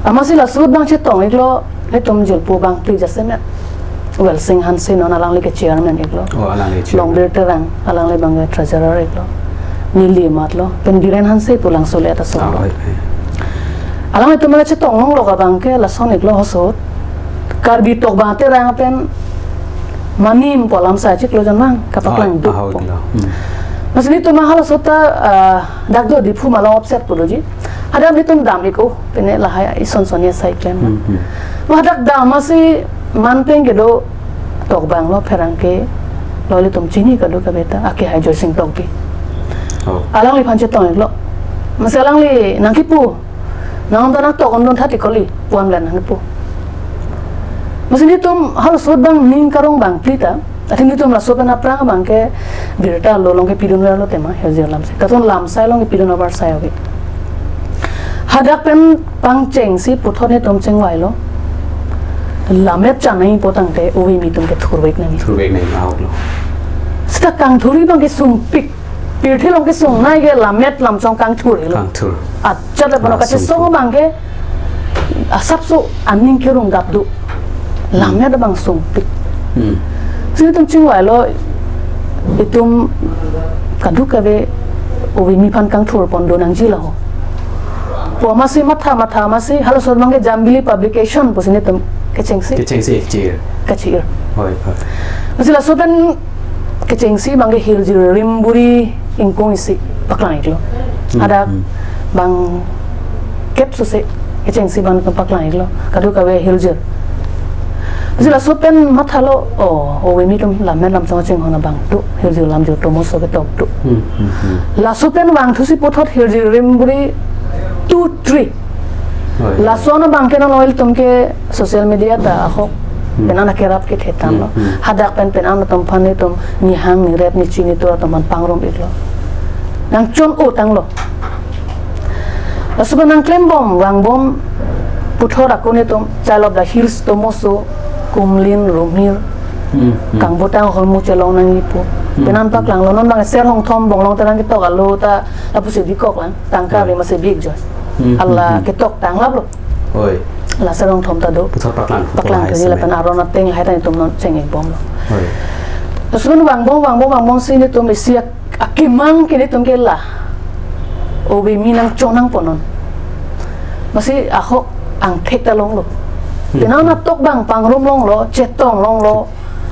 Amatsi laso ahut abang chetong iklo, nelitum jirpo abang phli jasemet. Welsing Hanse non alangli ke chairman iklo. Oh, alangli chairman. Longbir Terang, alangli abangke treasurer iklo. Neli matlo, pen Biren Hanse pu Langso le ta so. Ah, oi, oi. Alanglitum chetong longlo abangke lason iklo laso ahut. Karbi tokbang Terang pen manim pu alam sa chiklo jon abang kapaklang, ah, duk ah, po. Iklo. Hmm. Amatsi nelitum halaso ahut ta, ah, dak do Diphu malom offset puloji. Hadak nelitum dam ik-o, pine lahai ison son ya sai klem. Hmm, hmm. Hadak dam amatsi manpeng kedo tokbang lo, pherangke lo, ilitum chini kadokave ta, ake hai Joysing Tokbi. Oh. Alangliphan chetong iklo. Amatsi alangli nangkipu, nang ta nangtok undun tha ti kali, puan blan nangpu. Amatsi nelitum halaso ahut abang ning karong abang phli ta, athe nelitum laso pen aphrang abangke birta lo along kepidun lo tema, hirjir lamsai. Katon lamsai along kepidun abar sai ave. Hadak pen pangchengsi puthot nelitum chingvailo. Lammet chanai pu tangte ove kimi atum ke thurvek nangji. Thurvek nangji, ahok lo. Seta kangthurji abangke sungpik. Pirthe along kesungnei ke lammet lamchong kangthur helo. Kangthur. Ajat le pano, ah, kachesong sungpik abangke asapso aning kerung gap do. Hmm. Lammet abang sungpik. Hmm. Si nelitum chingvailo, itum kadokave ove kimi aphan kangthur pon do nangji laho pu amatsi matha matha amatsi halaso ahut abangke Jambili Publication pusi nelitum kechengsi. Kechengsi, kechir. Kechir. Oi, oi. Amatsi laso pen kechengsi abangke hirjir rimburi ingkung isi paklang iklo. Hmm, hadak, hmm, bang kep suse kechengsi abang paklang iklo. Kadokave hirjir. Amatsi laso pen mathalo, oh, ove kimi atum lammet lamchong chinghon abang do, hirjir lamjir tomoso ketok do. Hmm, hmm, hmm. Laso pen vangthusi puthot hirjir rimburi two, three. Oh, iya. Laso ahut abangke non oil atum ke social media ta ahok. Hmm. Pen an akerap kethe tanglo. Hmm, hmm. Hadak pen pen an atum aphan nelitum nihang nirep nichi nitur atum aphan pangrum iklo. Nangchon-o tanglo. Laso pen nangklem bom, vang bom, puthot ako nelitum, Child of the Hills tomoso, Kumlin, Rumhir, hmm, hmm, Kangbotang ahormu chelong nangji pu. Hmm, pen an, hmm, paklanglo, non abang Ser Hongthom Bonglong Terang ketok alo ta, lapusi bikok lang, tangka, oi, ave amatsi bik joi. Hmm, hmm, hala, hmm, ketok tang laplo. Oi. La Ser Hongthom ta do. Puthot paklang, paklang, paklang ke ji, lahai lapen seme. Aron ateng lahai ta nelitum non cheng-ik bomlo. Oi. Laso pen vangbom, vangbom, vangbomsi nelitum isi ak-, akemang ke nelitum ke la ove kimi nangchon nangpo non. Amatsi ahok angthek ta longlo. Hmm. Pen an atokbang pangrum longlo, chetong longlo.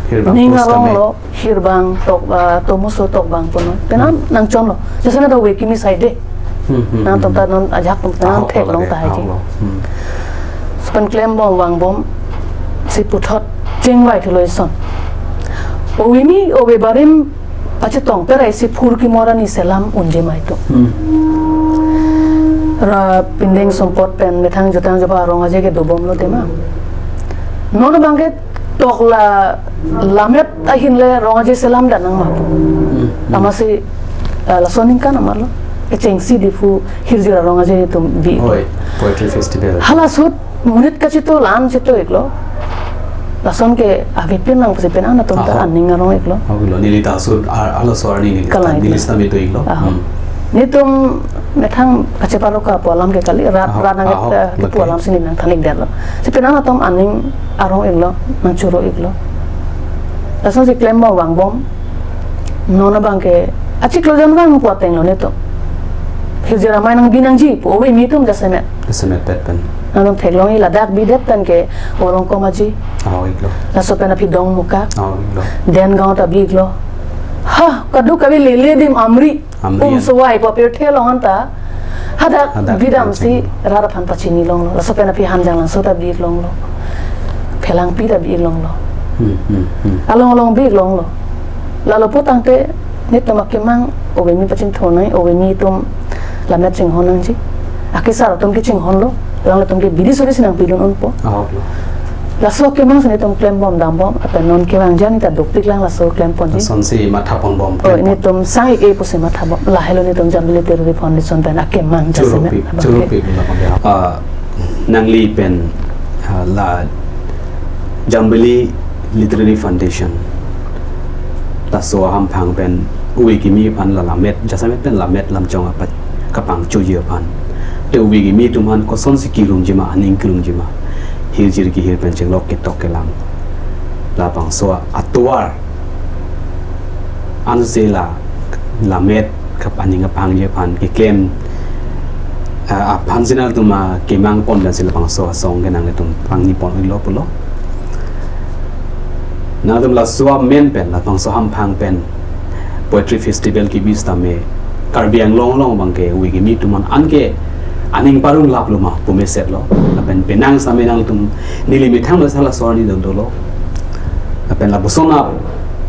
Hirbang ning post arong tame. Lo, hirbang tok, ah, tomoso tokbang pon non. Pen an, hmm, nangchonlo. Jasemet ove kimi saide. Hmm, hmm, nangtum, hmm, ta non ajak tum ta ahok thek lo long lake, ta hai ahok ji. Lo. Hmm. Laso pen klem bom vangbomsi puthot chingvai thulo ison. Ove kimi, ove barim pachetong pera isi phurkimo arni selam unji ma itum. Hmm. ra pindeng sumpot pen methang jutang juba rong aje ke dobomlo tema. Non abang ke tok la lamet ahin le rong aje selam dan nang mapo. Hmm, hmm. Amatsi, eh, laso aningkan amarlo. Kechengsi Diphu hirjir arong aje atum bi. Oi, poetry festival. Hala ahut monit kachito lam chito iklo. Lason ke avepin lang pusi pen an atum ta, aha, aning arong iklo. Avepinlo, neli ta ahut a-, halaso arni neli ta, kalang, neli ta mito iklo. Aha. Hmm. Netum methang kacheparo ka pu alam ke kali, rat, aha, rat nang, aha, eh, ke pu, okay, alam si neli nangthan ikdetlo. Si pen an atum aning arong iklo, nangchoro iklo. Lasonsi klembom vangbom. Non abang ke achiklo jon vang pu atenglo netum. Hirjir amei nangbi nangji pu ove mi atum jasemet. Jasemet pet pen. Nangtum theklong-i ladak bidet pen ke olong kom aji. Aho iklo. Laso pen aphi Dongmukak. Aho iklo. Dengaon ta bi iklo. Ha, kadokave lele adim Amri. Amri. Um an. Sowai pu apirthe along anta. Hadak, hadak bidamsi pachini, rat aphan pachini longlo. Laso pen aphi Hanjanglangso ta bi longlo. Phelangpi ta bi longlo. Hmm, hmm, hmm. Along along bi longlo. Lalo pu tangte netum akemang ove mi pachingthurnoi, ove mi atum lamet chinghon nangji. Akesar atum ke chinghonlo. Alanglitum ke bidi suri si nangpidun unpo. Aho iklo. Laso akemang si netum klembom dambom, lapen non kevang jani ta dopik lang laso klemponji. Lasonsi mathaponbom. Oh, klembom. Netum sang ik-e pusi mathabom. Lahelo netum Jambili Literary Foundation pen akemang jasemet. Choro pik, abang choro ke pik abang ke. Ah, nangli pen, ah, la Jambili Literary Foundation. Laso ahamphang pen ove kimi aphan la lamet, jasemet pen lamet lamchong apat kapangchoji aphan. Te ove kimi atum aphan kosonsi kirumji ma, aning kirumji ma. Hirjir kehir pen chenglok ketok kelang. Labangso atovar ansi la lamet kap aning kapangji aphan keklem, ah, aphan si nangtum akemang pon dan si labangso asong ke nangtum pangni pon iklo pulo. Nangtum laso amen pen, labangso ahamphang pen poetry festival kebi sitame Karbi Anglong along abang ke ove kimi atum aphan anke aning parong laplo ma pu mesetlo. Lapen penang sitame nangtum neli methang masa laso arni dodolo. Lapen lapuson ap,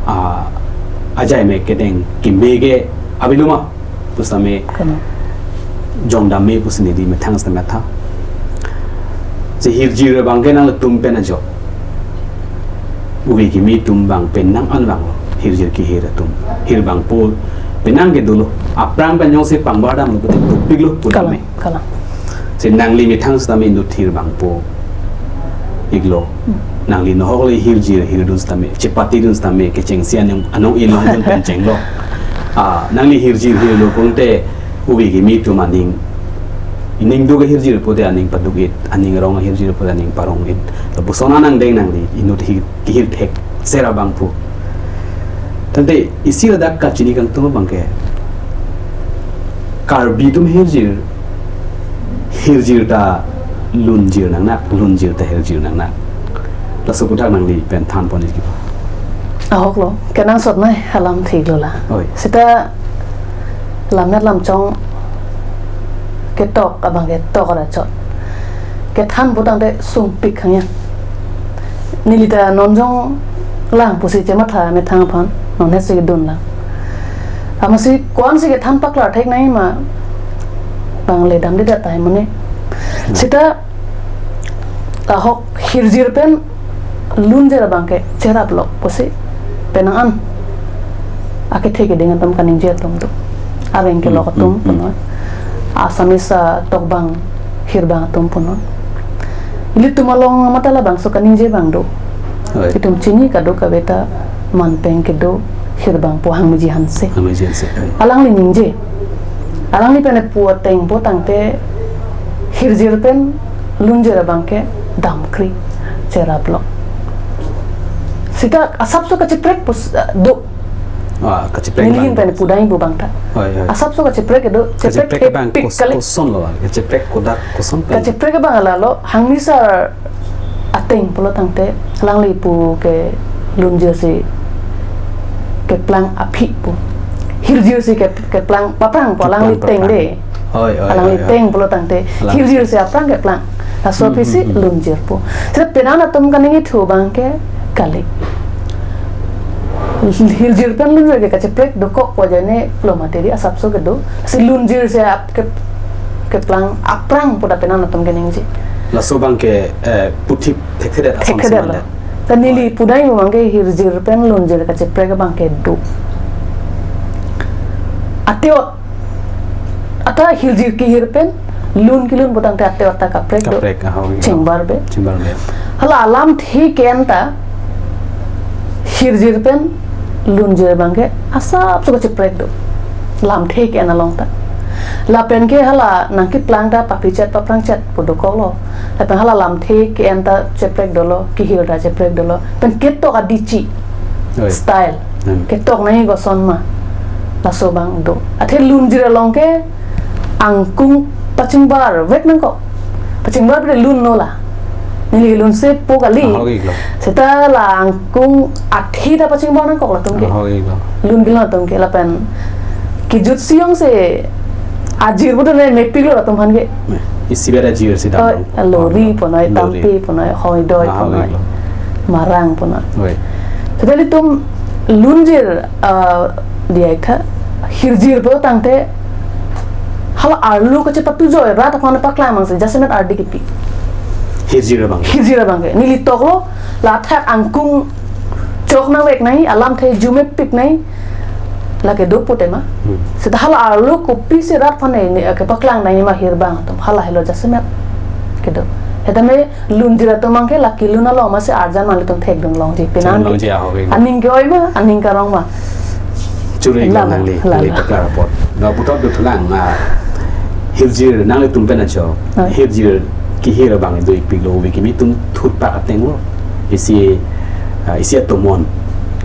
ah, ajai me kedeng keme ke avelo ma pu sitame, kano, jongdam me pusi neli methang sitame tha. Si hirjir abang ke nangtum pen ajok. Ove kimi atum abang penang an vanglo. Hirjir kehir atum. Hirbangpo penang ke dolo. Aphrang pen jongsi pangbar damlo pute dopiklo pu dam me. Kalang, kalang. Si nangli methang sitame inut hirbangpo iklo. Hmm. Nangli nohok le hirjir hirdun sitame, chepatidun sitame, kechengsi anong, anong ilong dun pen chenglo. Ah, nangli hirjir hirlo pute ove kimi atum aning, ining duk ahirjir pute aning paduk-et, aning rong ahirjir pute aning parong-et. Lapuson an angdeng nangli inut hir, kehir thekser abangpo. Tangte isi ladak kachini kangtung abang ke Karbi atum hirjir, hirjir ta lunjir nangnak, lunjir ta hirjir nangnak. Laso aputhak nangli pen thanpon ikji. Ahoklo, kenangsot nai alam thiklo la. Oi. Sita lamet lamchong ketok abang ketok ra chot. Kethan pu tangte sumpik hangya. Neli ta non jonglang pusi chematha methang aphan, non hesi kedun lang. Amatsi ko-ansi kethan paklar thek nai ma, bang le damdedet tahai mane. Hmm. Sita ahok hirjir pen lunjir abang ke cherap lok pusi penang an akethe keding atum kaningje atum do. Areng kelok, hmm, atum, hmm, hmm, punon. Assamese atokbang hirbang atum punon. Ilitum along matha labangso kaningje abang do. Oi. Itum chini kadokave ta manpeng kedo hirbangpo Hangmiji Hanse. Hangmiji Hanse, oi. Alangli ningje. Alangli pen pu ateng pu tangte hirjir pen lunjir abang ke damkri cherap lok. Sita asapso kacheprek pus, eh, do. Ah, kacheprek. Neli abang pen pudai bu bang ta. Oi, oi. Asapso kacheprek do, cheprek, kacheprek abang hepik kos-, kali. Koson lo, kacheprek kodak koson pen. Kacheprek abang lalo, Hangmisar ateng pulo tangte, alangli pu ke lunjir si keplang aphi pu. Hirjir si ke, keplang paprang pu, alangli teng de. Keplang paprang. Oi, oi, oi, oi. Alangli teng pulo tangte, alangli hirjir si aphrang keplang. Laso, hmm, aphi si, hmm, hmm, lunjirpo. Sita penang atum kaningje thu abang ke kali. Hirjir pen lunjir ke kacheprek dokok pu ajoine lo mati di asapso kedo. Si lunjir si ap ke keplang aphrang pu ta penang atum keningje. Laso abang ke, eh, puthot thekthedet ason Thekthedet si lo. Manda. Ta neli Oi. Pudai mo abang ke hirjir pen lunjir kacheprek abang ke do. Ateo ata hirjir kehir pen lun kelun pu tangte ateo ata kaprek do. Kaprek, ah, oh, iya. Chingbar be. Chingbar be. Hala alamthe ke-en ta hirjir pen lunjir abang ke asapso kacheprek do. Lamthe ke-en along ta. Lapen ke hala nangkeplang ta papichet paphrangchet pu dokoklo. Lapen hala lamthe ke-en ta cheprek dolo, kehir ta cheprek dolo. Pen ketok adichi. Oi. Style. Hmm. Ketok nangji koson ma. Laso abang do. Athe lunjir along ke angkung pachingbar vek nangkok. Pachingbar bre lun no la. Neli lun se po kali. Ahok iklo. Seta la angkung athi ta pachingbar nangkok latum ke. Ahok iklo. Lun gila latum ke lapen. Kijut siyong se ajir pu ta mepik lo latum aphan ke. Isi bera jir si Oh, dam. Lori punoi, Lori. Tampi punoi, hoidoi Ahok punoi. Iklo. Marang punoi. Oi. Seta ilitum lunjir, ah, diaikha, hirjir pu tangte, hala arlo kachepatu joi, rat aphan paklang mang si, jasemet ardi kipi. Hirjir abang. Hirjir abang ke. Neli toklo, la athak angkung chok nangvek nangji, alamthe arjumepik nangji, lake do pute ma. Hmm. Seta hala arlo kopisi rat aphan ne, ne, kepaklang nangji ma hir abang atum. Hala helo jasemet. Kedo. Seta me lunjir atum abang ke lake lun along ma si arjan ma ilitum thekdun longji. Penang Thekdun longji, ah, okay. Aning ke-oi ma, aning karong ma. Churi Lala, nangli, lala. Nangli paklar apot. Na puthot dothulang, ah, hirjir nanglitum pen ajo. Oi. Hirjir kehir abang do ikpiklo ove kimi atum thurpak ateng lo. Isi, ah, isi atomon.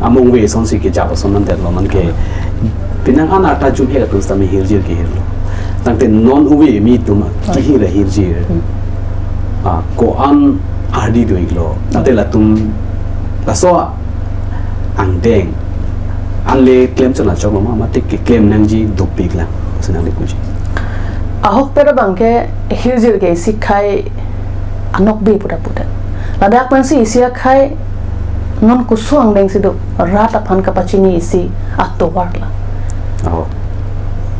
Among ove ason si kejap ason mandetlo non ke. Penang an arta jumhek atum sitame hirjir kehirlo. Tangte non ove kimi atum Oi. Kehir ahirjir. Hmm. Ah, ko-an ardi do iklo. Oi. Ante latum laso angdeng anle klem chona chok lo ma, mate keklem nangji dopik lang. Senang dikuji. Ahokpet abang ke hirjir ke isi akhei anokbe pu ta pudet. Ladak pensi isi akhei non koson angdeng si do rat aphan kapachini isi atovar la. Oh.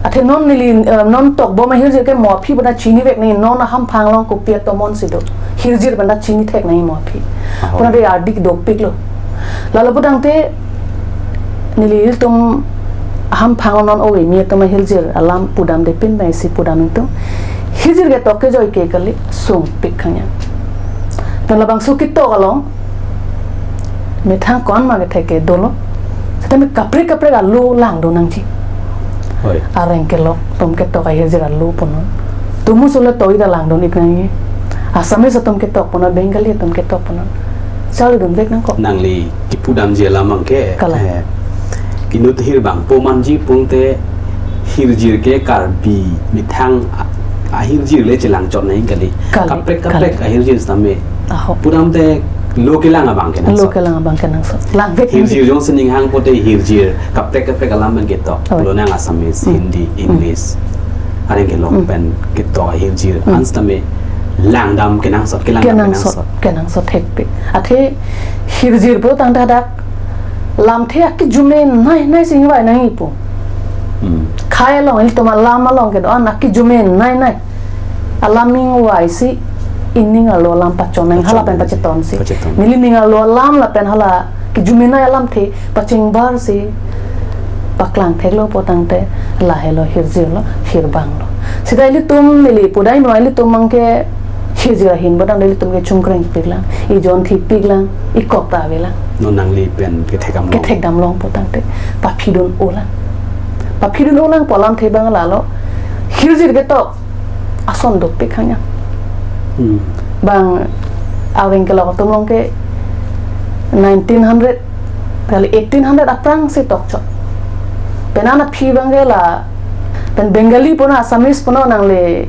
Athe non neli, eh, non tokbom ahirjir ke mo aphi pu ta chinivek nangji non ahamphang along kopi atomon si do. Hirjir pu ta chinithek nangji mo aphi. Ahoi. Pu ta de ardi dopik lo. Lalo pu tangte neli ilitum ahamphang non ove kimi atum ahirjir alam pudamde pin bai si pudam itum. Hirjir ketok kejoi ke kali sungpik khangya. Pen labangso ketok along methang ko-an ma kethek ke dolo. Seta me kaprek kaprek alo langdun nangji. Hoi. Areng kelok atum ketok ahirjir alo punon. Tumu sule toi ta langdun ik nangji. Assamese atum ketok punon, Bengali atum ketok punon. Charlidun vek nangkok. Nangli kipudamji alam abang ke. Kalang. Eh, inut hir abang po manji pute hirjir ke Karbi methang a-, ahirjir le chelang chot nangji kali. Kali, Kaprek kaprek kali. Ahirjir sitame. Aho. Pudamte lo kelang abang kenangsot. Lo kelang abang kenangsot. Lang vek Hirjir nangji. Jongsi ning hang pute hirjir kaprek kaprek alam pen ketok. Oi. Lonang Assamese, Hmm. Hindi, Hmm. English. Areng kelok Hmm. pen ketok ahirjir. Hmm. An sitame langdam kenangsot, kelang Kenangsot, kenangsot. Kenangsot thekpik. Athe hirjir pu tangte hadak lamthe akijume nai nai si ingvai nangji pu. Hmm. Akhei along ilitum alam along kedo-an akijume nai nai. Alam ingvai si ining arlo alam pachon nang Pachon hala pen nang. Pacheton si. Pacheton. Neli ning arlo alam lapen hala kijume nai alamthe pachingbar si paklang theklo pu tangte lahelo hirjir lo, hir abang lo. Seta ilitum neli pudai no ilitum abang ke hirjir ahin pu tangte ilitum ke chungkreng pik lang, ijon thi pik lang, ikok ta ave lang. Non nangli pen kethekdam long. Kethekdam long pu tangte paphidun-o lang. Paphidun-o lang pu alamthe abang lalo. Hirjir ketok ason dopik khangya. Hmm. Bang areng kelok atum along ke nineteen hundred kali eighteen hundred aphrang si tok chot. Pen an aphi abang ke la, pen Bengali punon, Assamese punon nangli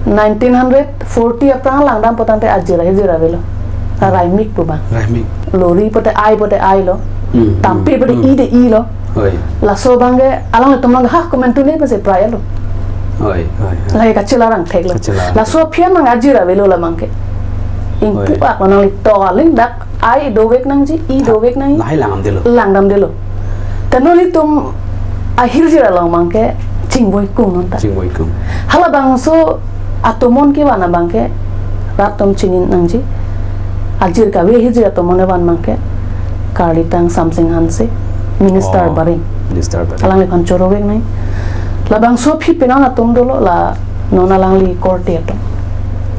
nineteen hundred forty aphrang langdam pu tangte ajir ahirjir avelo. Raimik pu abang. Raimik. Lori pute ai pute ai lo. Hmm, Tampi hmm, pute hmm. I de i lo. Hoi. Laso abang ke alanglitum abang ha komantu ne pensi prai lo. Hoi, hoi, hoi. Lake kachelarang theklo. Kachelarang. Laso aphi an abang ajir avelo la abang ke. Ingpu Hoi. Ak lo nangli tok aling dak ai dovek nangji, i dovek nangji. Lahai langdamdelo. Langdamdelo. Te non ilitum ahirjir along abang ke chingvoi kung non ta. Chingvoi kung. Halabangso atomon kevan abang ke rat atum chini nangji. Ajir kave hirjir atomon kevan abang ke karlitang Samsing Hanse, Minister Oh, Barim. Minister Barim. Alangliphan choro vek nai. Labangso aphi penang atum dolo la non alangli korte atum.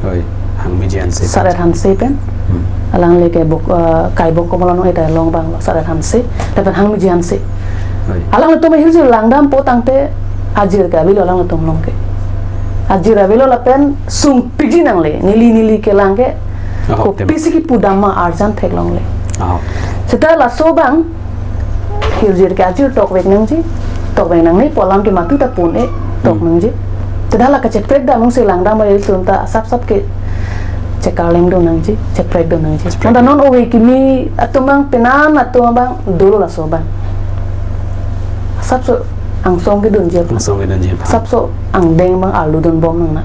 Oi, Hangmiji Hanse. Saret Hanse pen. Hmm. Alangli ke bok, eh, kaibok komolon eta long abang lo, Saret Hanse. Lapen Hangmiji Hanse. Oi. Alanglitum ahirjir langdampo tangte ajir ke avelo alanglitum along ke. Ajir avelo lapen sungpikji nangle, neli neli kelang ke. Ahok, tem. Kopisi kipudam ma arjan theklongle. Ahok. Seta laso abang, hirjir ke ajir tokvek nangji, tokvek nangne pu alam ke matu ta pun-e, tok Hmm. nangji. Seta la kacheprek dam nangsi langdam ilitum ta sap sap ke chekarleng do nangji, cheprek do nangji. Cheprek. Manta non ove kimi atum abang penang atum abang dolo laso abang. Sapso angsong kedunji aphan. Angsong kedunji aphan. Sapso angdeng abang arlu dunbom nang na.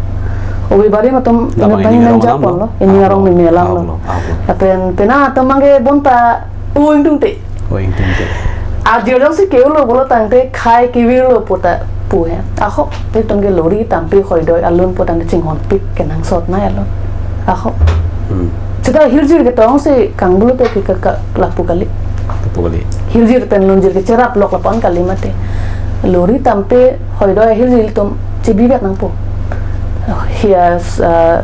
Ove Barim atum Laba inut abang ining arong nang alam japon lo. Lo, ining arong Ahok, meme alam lo. Ahok lo, ahok lo. Lapen penang atum abang ke bonta uing tungte. Uing tungte. Ajir jongsi keulo pulo tangte khai kevirlo puta pu he. Ahok, itum ke lori tampi hoidoi alun pu tangte chinghonpik kenangsot nai alun. Ahok. Hmm. Seta hirjir ketongsi kangbulo te ke, ke, ke lapu kali. Lapu kali. Hirjir pen lunjir ke cherap lok lapon kali mate. Lori tampi hoidoi hirjir atum chebi vet nangpo. Hias, eh,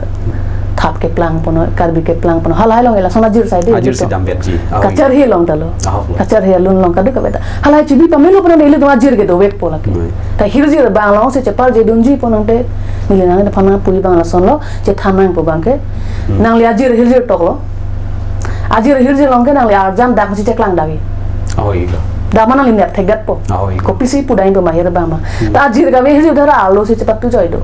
thap keplang pono, Karbi keplang pono. Halahai along elason ajir sai de Ajir atum. Si damvetji. Ahok. Kacharhe along ta lo. Ahok lo. Kacharhe alun along kadokave ta. Halahai chebi pamelo pono ilitum ajir ke dovekpo lake. Hmm. Ta hirjir abang alongsi cheparje dunji pono te neli nangne aphan nangpui abang lason lo, chethan nangpo abang ke. Hmm. Nangli ajir hirjir toklo. Ajir hirjir along ke nangli arjan dak si cheklang dagi. Ahoi lo. Dak ma nangli nep thekdetpo. Ahoi lo. Kopisi pudam pu mahir abang ma. Hmm. Ta ajir kave hirjir dara arlo si chepatu joi do.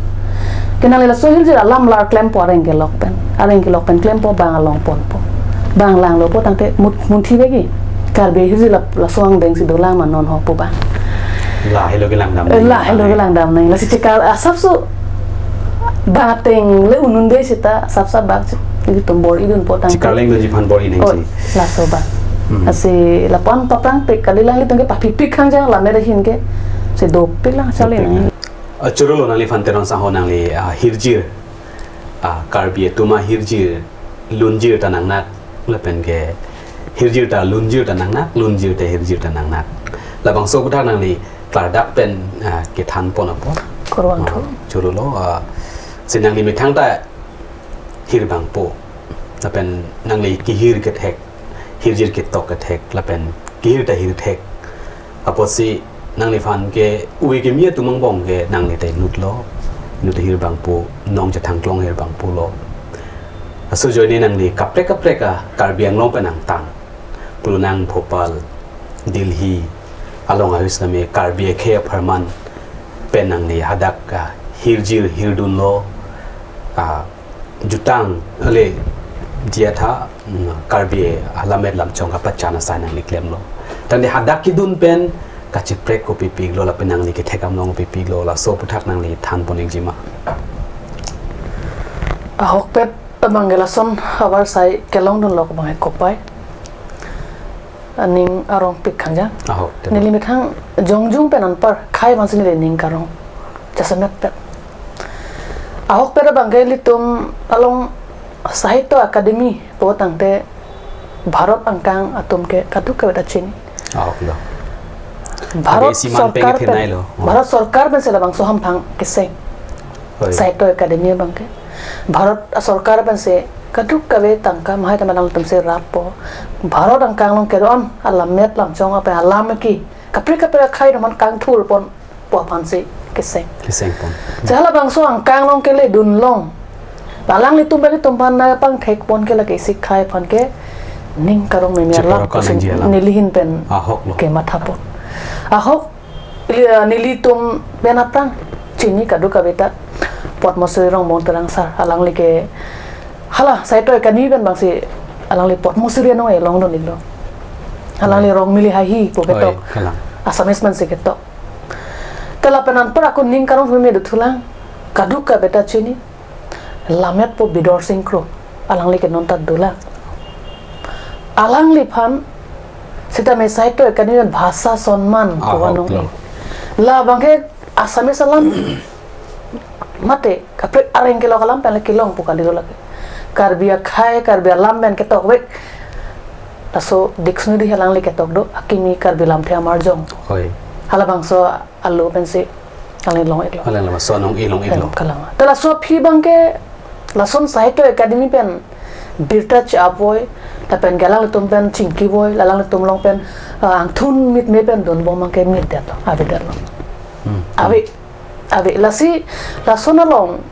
Ke nangli laso hirjir alam lar klempo areng kelok pen. Areng kelok pen klempo abang along ponpo. Abang langlo po tangte mut-, munthi begi. Karbi hirjir la, laso angdeng si dolang ma non ho pu abang. Lahelo kelangdam. Eh, lahelo kelangdam nai. Lasi chekar asapso bateng le ununde seta sap sap bak si ilitum bor-idunpo tangte. Chekarleng dunji aphan bor-i nangji. Oh, laso abang. Hmm. Lasi lapon paprang pik kali alanglitum ke papipik kangjang lammet ahin ke. Si dopik lang charli nang. Dopik lang. Ah, choro lo nangliphan Teron sangho nangli, ah, hirjir. Ah, Karbi atum ahirjir lunjir ta nangnak, lapen ke hirjir ta lunjir ta nangnak, lunjir ta hirjir ta nangnak. Labangso aputhak nangli klardak pen, ah, kethan pon apot. Kurvangthu. Ah, choro lo, ah, si nangli methang ta hir abang po. Lapen nangli kehir kethek, hirjir ketok kethek, lapen kehir ta hirthek. Apotsi nangliphan ke ove kimi atum angbong ke nangli ta inut lo, inut ahir abang po, nong chethang klong ahir abang po lo. Laso ajoine nangli kaprek kaprek a Karbi Anglong pen angtang. Pulo nang Bhopal, Delhi, along ahut sitame Karbi akhei apharman pen nangli hadak, ah, hirjir hirdun lo, ah, jutang ale diya tha, mm, Karbi alammet lamchong kapachan asai nangli klemlo. Tangte hadak kedun pen kacheprek kopipiklo lapen nangli kethek amlong kopipiklo laso aputhak nangli than pon ikji ma. Ahokpet abang ke lason havar sai kelongdun lok abang ke kopai. Aning arong pik kangjang. Ahok, te. Neli methang jongjung pen anpar khai aphansi neli ning karong. Jasemet pet. Ahokpet abang ke ilitum along Sahitya Akademi po tangte Bharat angkang atum ke kadokave ta chini. Ahok lo. Bharat Ade siman sorkar pen, pengethenei lo. Oh. Bharat sorkar pensi labangso hamphang keseng. Oi. Sahitya Akademi abang ke. Bharat sorkar pensi kadokave tangka mahai ta manang tum si rappo. Bharat angkang along kedo-an alammet lamchong ape alam ke kaprek kaprek akhai roman kangthur ponpo aphansi keseng. Keseng pon. Jahala bangso angkang along kele dunlong. Alanglitum beli tum aphan nangpangthek pon ke lake isi akhai aphan ke ning karong meme alam. Cheparo ka pusi nangji alam. Neli ahin pen. Ahok lo. Kematha pon. Ahok Ili-, ah, nelitum pen aphrang chini kadokave ta Padma Shri Rongbong Teron sir, alangli ke hala Sahitya Akademi pen abangsi alangli Padma Shri anong kelongdun iklo. Alangli Rongmili Haihi pu ketok. Oi, kalang. Assamese pensi ketok. Te lapen anpar ako ning karong meme dothulang, kadokave ta chini. Lammet po Bidor Sing Kro, alangli ke non ta dolang. Alangliphan sitame Sahitya Akademi Bhasha Samman ko, ah, anong, ok lo. Labang ke Assamese alam mate kaprek areng kelok alam pen le kelong pu kali do lake. Karbi akhei, Karbi alam pen ketok vek. Laso dictionary alangli ketok do, akimi Karbi lamthe amarjong. Hoi. Halabangso alo pensi alangli long-iklo. Alangli laso anong-e long-iklo. Kalang. Ta laso aphi abangke, lason Sahitya Akademi pen birta chapvoi, lapen ke alanglitum pen chingkivoi, alanglitum along pen, ah, angthun mit me pen dunbom abangke mitdetlo, avedetlo. Hmm. Ave, ave, lasi, lason along,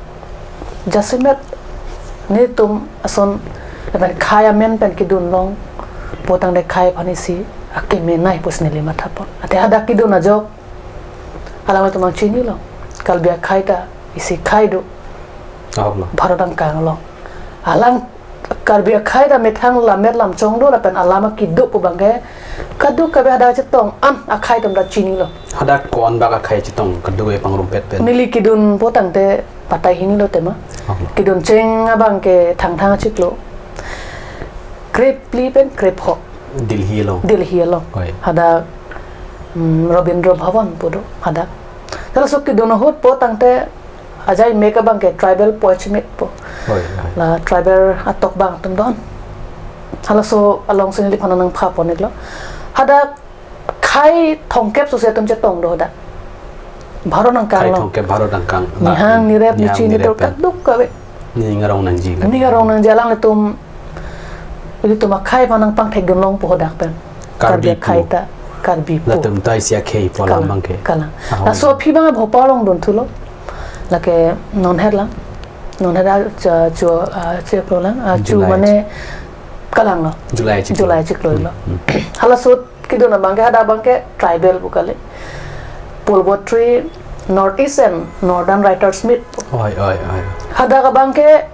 jasemet nelitum ason, lapen khei amen pen kedun longpo tangte khei aphan isi akeme nai pusi neli mathapon. Ate hadak kedun ajok, alanglitum nangchinilo. Karbi akhei ta isi khei do. Ahoklo. Bharat angkang along. Alang Karbi akhei ta methang lammet lamchong do lapen alam kedo pu abangke kadokave hadak chetong an akhei atum ta chinilo. Hadak ko-an bak akhei chetong kadokave pangrumpet pen. Neli kedunpo tangte patai hinilo tema. Ahoklo. Kedun cheng abangke Thangthang achiklo. Krephli pen krepho. Delhi along. Delhi along. Hoi. Hadak, mm, Rabindra Bhavan pu do hadak. Laso kedun ahutpo tangte ajai mek abangke tribal poet mitpo. Hoi, hoi. La tribal atok abang atum do-an. Halaso alongsi neliphan nangphaponlo. Hadak khei thomkep sose atum chetong do hadak. Bharat angkang along. Khei thomkep Bharat angkang. Nihang, nirep, nihang, nichi, nirep nitur pen. Kadokave. Ning arong nangji. Ning arong nangji, alanglitum, ilitum akhei aphan nangpangthekdun longpo hadak pen. Karbi Karbi akhei pu. Ta, Karbi pu. Latum ta isi akhei pu alam abangke. Kalang, kalang. Ahoi. Laso aphi abang Bhopal along dunthulo. Lake non het lang. Non het a, chu, chu, ah, chu pro lang. Ah, chu July mane kalang lo. July achiklo. July achiklo lo. Hmm, hmm. Halaso kedun abangke, hadak abangke tribal pu kali. Pulvotri North East and Northern Writers Meet. Hoi, hoi, hoi. Hadak abangke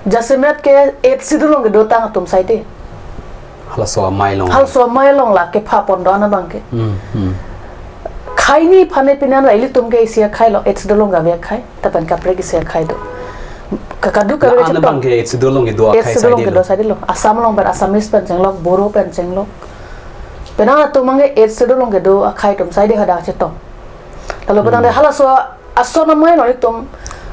jasemet ke Eighth Schedule along kedotang atum asai te. Halaso amei along. Halaso amei along la kephapon do-an abangke. Hmm, hmm. Khei ni phane pinan ra ilitum ke isi akheilo, Eighth Schedule along kave akhei, lapen kaprek isi akhei do. Ka, kadokave la-an chetong. Abangke Eighth Schedule along kedo akhei asai te lo. Eighth Schedule along kedo asai te lo. Assam along pen Assamese pen chenglok, Boro pen chenglok. Penang atum abangke Eighth Schedule along kedo akhei atum asai te hadak chetong. Lalu petang de, hmm, halaso ason amei along itum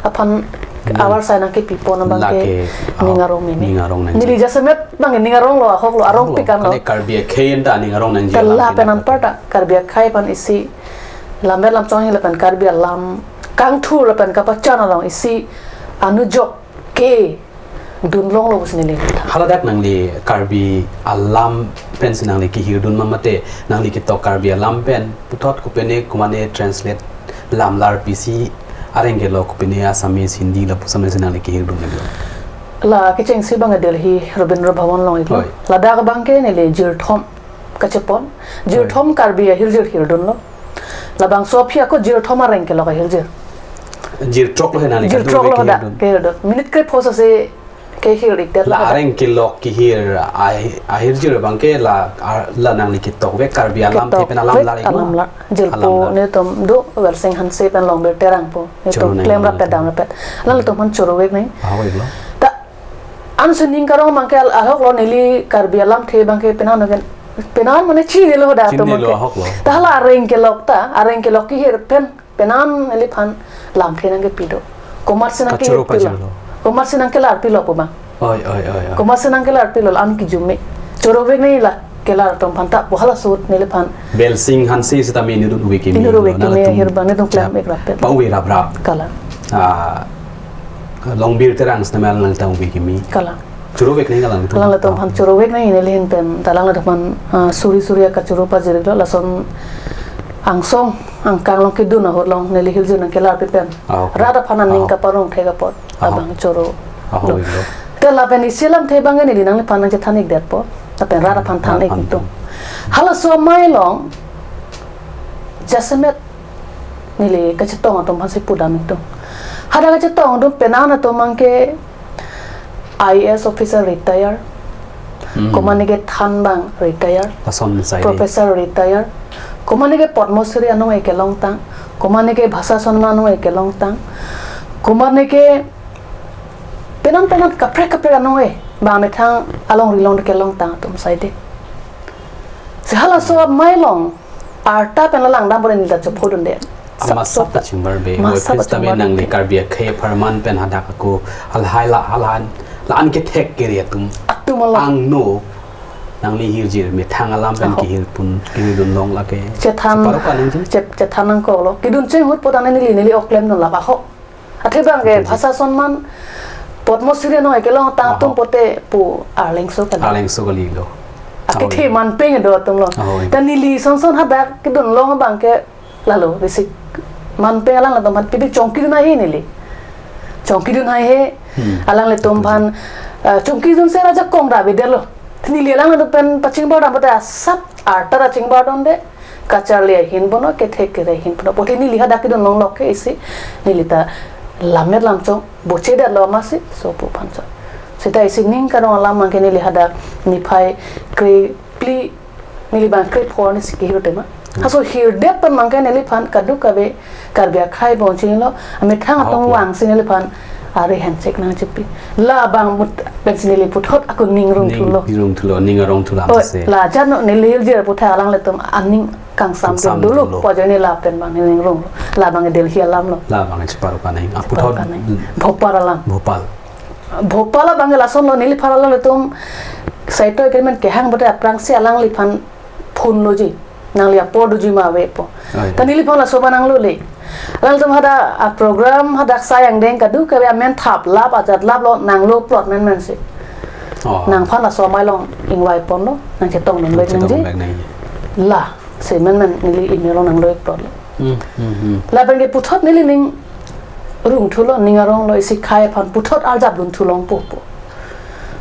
aphan, hmm, avar asai nangkepipon abangke lake, ning, oh, arong meme. Ning arong nangji. Neli jasemet abangke ning aronglo, ahoklo, arong, ahoklo, pikan lo. Kali Karbi akhei ta ning arong nangji. Kala alam pen anparta Karbi akhei aphan isi lammet lamchong lapen Karbi alam kangthur lapen kapachan along isi anujok kedun longlo pusi neli. Haladak nangli Karbi alam pensi nangli kehirdun ma mate nangli ketok Karbi alam pen puthot kopine komane translate lam lar pisi areng kelok kopine Assamese, Hindi lapuson si nangli kehirdun nangli? La kechengsi abang Delhi Rabindra Bhavan along iklo. Hoi. Ladak abangke neli jirthom kachepon. Jirthom, hoi, Karbi ahirjir hirdunlo. Labangso aphi ako jirthom areng kelok ahirjir. Jirthrok lo henani. Jirthrok lo kadokave hadak kehirdun. Kehirdun. Minute krepho sose kehir-ikdet la hadak. Areng kelok kehir ahi-, ahirjir abangke la, ar-, la nangli ketok vek Karbi alamthe pen alam lar iklo. Ketok vek alam lar. Jirpo, alam lar, nelitum do Wersing Hanse pen Longbir Terang pu. Nelitum choro nang klem nang rapet, dam rapet. Alanglitum aphan choro vek nang. Ahok iklo. Ta ansi ning karong abangke al-, ahoklo, neli Karbi alamthe abangke penang pen, penang mane chinilo hadak atum abangke. Chinilo, ahoklo. Ta hala areng kelok ta, areng kelok kehir pen, penang neliphan lamthe nangkepi do. Komatsi nangkehir pilo. Kachoro pajirlo. Komatsi nangkelar pilo pu abang. Oi, oi, oi, oi. Komatsi nangkelar pilo, an kijume. Choro vek nang la kelar atum aphan ta pu halaso ahut neliphan. Wersing Hanse sitame inut ove keme. Inut ove keme, nangtum hirba nelitum klem, ya, ik rapet. Pa-ove raprap. Kalang. Ah, Longbir Terang sitame nangtum ove keme. Kalang. Choro vek nang alanglitum. Alanglitum aphan choro vek nang neli ahin pen. Ta alanglitum aphan, ah, suri suri akachoro pajirlo, lason angsong angkang along kedun ahut along neli hirjir nangkelarpi pen. Ah, okay. Rat aphan aning, ah, kaparong thek apot. Ah. Abang choro. Ah, lo. Oi lo. Te lapen isi alamthe abang neli nangliphan nangchethan-ikdetpo. Lapen rat aphan than-ik, rat aphan than-ikdun. Halaso amei along jasemet neli kachetong atum aphansi pudam-ikdun. Hadak kachetong atum penang atum abangke I A S officer retire. Hmm. Komane ke than abang retire. Lason asai de. Professor retire. Komane ke Padma Shri anong-e kelongtang. Komane ke Bhasa Samman anong-e kelongtang. Komane ke penang penang kaprek kaprek anong-e. Bang methang alongri along kelongtang atum asai de. Si halaso amei along arta pen la langdam pon neli ta chophodunde. Sap, masap sap, ta chingbar be. Masap ta chingbar be. Nangli Karbi akhei apharman pen hadak ako halahai la, halahai la-an kethek kere atum. Atum along. Angno nangli hirjir methang alam pen, aho, kehir pon, kehir dun long lake. Chethan, separuh kanang ji? Chet-, chethan nangkoklo. Kedun cheng ahut putang neli, neli ok klemdun lap ahok. Athe bang ke, athe ji, Bhasa Samman Padma Shri no kelong tang atum, aho, pote pu arlengso kali. Arlengso kalilo. Akethe, aho, manpeng do atumlo. Aho. Ta neli sonson hadak kedun long bang ke lalo basic manpeng alanglitum aphan pipik chongkidun haihe neli. Chongkidun haihe. Hmm. Alanglitum aphan, ah, chongkidun si ajakong ra bidelo. Neli alanglitum pen pachingbar dam pote asap arta ra chingbardunde. Kacharli ahin punon, kethek kere ahin punon. Pote neli hadak kedun longlok ke isi neli ta lammet lamchong bochedetlo amatsi, so pu aphan so. Seta isi ning karong alam abang ke neli hadak niphai krephli, neli bang krepho arni si kehir tema. Hmm. Halaso hirdet pen abang ke neliphan kadokave Karbi akhei bong chinglo, amethang, ah, atum, okay, vangsi neliphan ari henchek nangchipi. Labang mut pensi neli puthot ako ning rungthulo. Ning rungthulo, ning arongthulo. Oi, amase. La ajat no neli hirjir aputhak alanglitum aning kangsam, kangsam dun dolo, dolo. Pu ajoine lapen abang ning runglo. Labang Delhi alamlo. Labang cheparup kanang. Cheparup kanang. Aputhot Bhopal alam. Bhopal. Bhopal abang ke lasonlo, neliphan alanglitum saitok agreement kehang pote aphrangsi alangliphan phone loji. Nangli apor doji ma avepo. Ai. Ta neliphan laso abang nanglole. Alanglitum hadak aprogram hadak sai angdeng kadokave amen thap lap ajat laplo, nanglo plot menmensi. Oh. Nangphan laso amei along ingvai ponlo, nangchetongdunvek nangji. Nangchetongdunvek nangji. La, si menmen neli email along nanglo plotlo. Hmm, hmm, hmm. Lapen ke puthot neli ning rungthulo, ning aronglo, isi khei aphan puthot arjap dunthu longpo pu.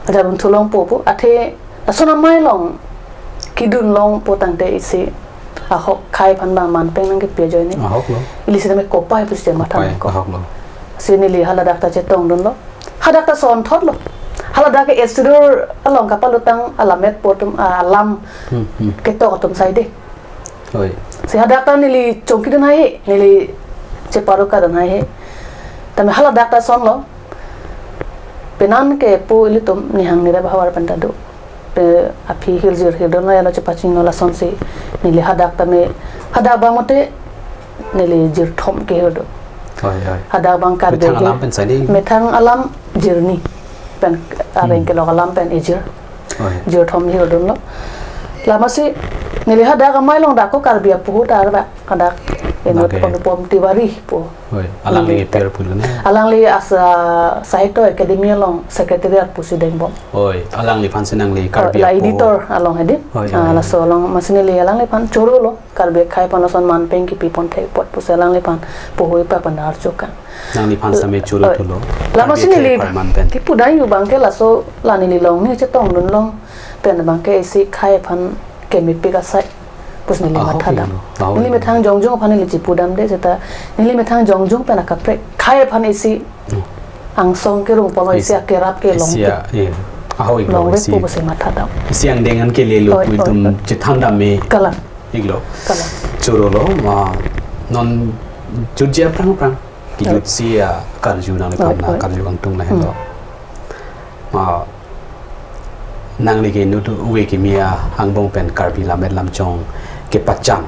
Arjap dunthu longpo pu. Athe lason amei along kedun longpo tangte isi ahok khei aphan bang manpeng nangkepi ajoine. Ahoklo. Ili sitame kopai pusi matha, kopai, nangkok. Ahoklo. Si neli haladak ta chetongdunlo. Hadak ta sonthotlo. Haladak ke East Sidor along kapalutang alammet atum, ah, alam, hmm, hmm, ketok atum saide. Oi. Si hadak ta neli chongkidun haihe, neli cheparup kadun haihe. Tame haladak ta sonlo. Penang ke pu ilitum nihang nirep ahavar pen ta do. Pe aphi hirjir hirdon la yalo chepachingno lasonsi neli hadak tame, hadak bang pote neli jirthom kehir do. Oi, oi. Hadak bang Karbi methang alam pen saide. Methang alam jirni pen areng, hmm, kelok alam pen ejir. Oi. Jirthom hirdunlo. Lamasi neli hadak amei along dak ako Karbi apuhu ta arba hadak inut, okay, Anupam Tiwari pu. Oi, alangli, neli, apir pulo na? Alangli asa Sahitya Academy along secretariat pusi dengbom. Oi, alangliphan si nangli, oi, Karbi la apo editor along hedi. Oi, ah, oi, laso along amatsi neli alangliphan chorolo. Karbi akhei aphan lason manpeng kipi pon thek apot pusi alangliphan puhui pa pandar chuka. Nangliphan sitame choro, oi, thulo. Lamasi neli, Karbi akhei apharman pen. Kipu dai yu bang ke laso la neli longni chetongdun long pen bang ke isi khei aphan kemepik asai pusi neli, ah, matha dam. Ahok, ahok. Neli methang jongjong aphan neli chipudamde seta neli methang jongjong pen akaprek khei aphan isi, hmm, angsong kerung polo, isi, isi akerap ke, isi longke, a, eh, ahok iklo, longke isi pu pusi matha dam. Isi angdeng an kelelo, oi, pu, oi, itum, oi, chethan dam me. Kalang. Iklo. Kalang. Chorolo, ma, non jutji aphrang aphrang. Oi. Kijutsi akarju nangliphan, oi, na, oi, karju kangtung lahenlo. Hmm. Ma, nangli ke inut ove kimi angbong pen Karbi lammet lamchong kepachang,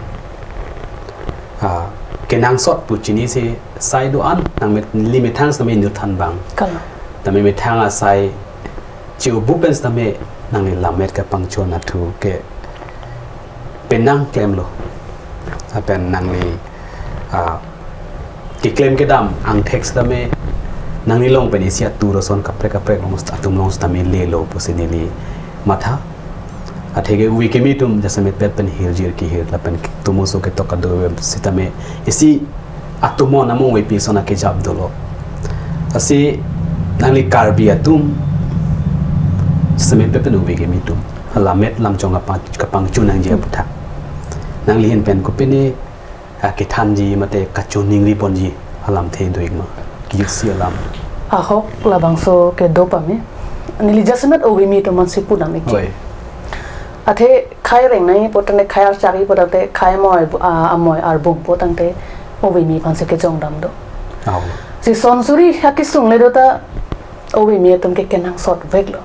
ah, kenangsot pu chinisi sai do-an nangli methang sitame inut than bang. Kalang. Tame methang asai chi-ubu pen sitame nangli lammet kapangchon athu ke penang klemlo. Lapen nangli, ah, keklem kedam angthek sitame nangli along pen isi atur ason kaprek kaprek along atum along sitame lelo pusi neli matha. Atheke ove kimi atum jasemet pet pen hirjir kehir lapen atomo oso ketok kado sitame isi atomo namung ove pi ason akejap dolo. Lasi nangli Karbi atum jasemet pet pen ove kimi atum lammet lamchong kapang, kapangchun nangji, hmm, aputhak nangli ahin pen kopine, ah, kethanji mate kachoningri ponji alamthe do-ik ma? Kijutsi alam. Ahok, labangso ke do pame. Neli jasemet ove kimi atum aphansi pudam ikji. Oi. Athe khei reng nangji pu tangte, khei archak ji pu tangte, khei amoi, ah, amoi arbung pu tangte ove kimi aphansi kejong dam do. Ahok. Si son suri akesung le do ta ove kimi atum ke kenangsot veklo.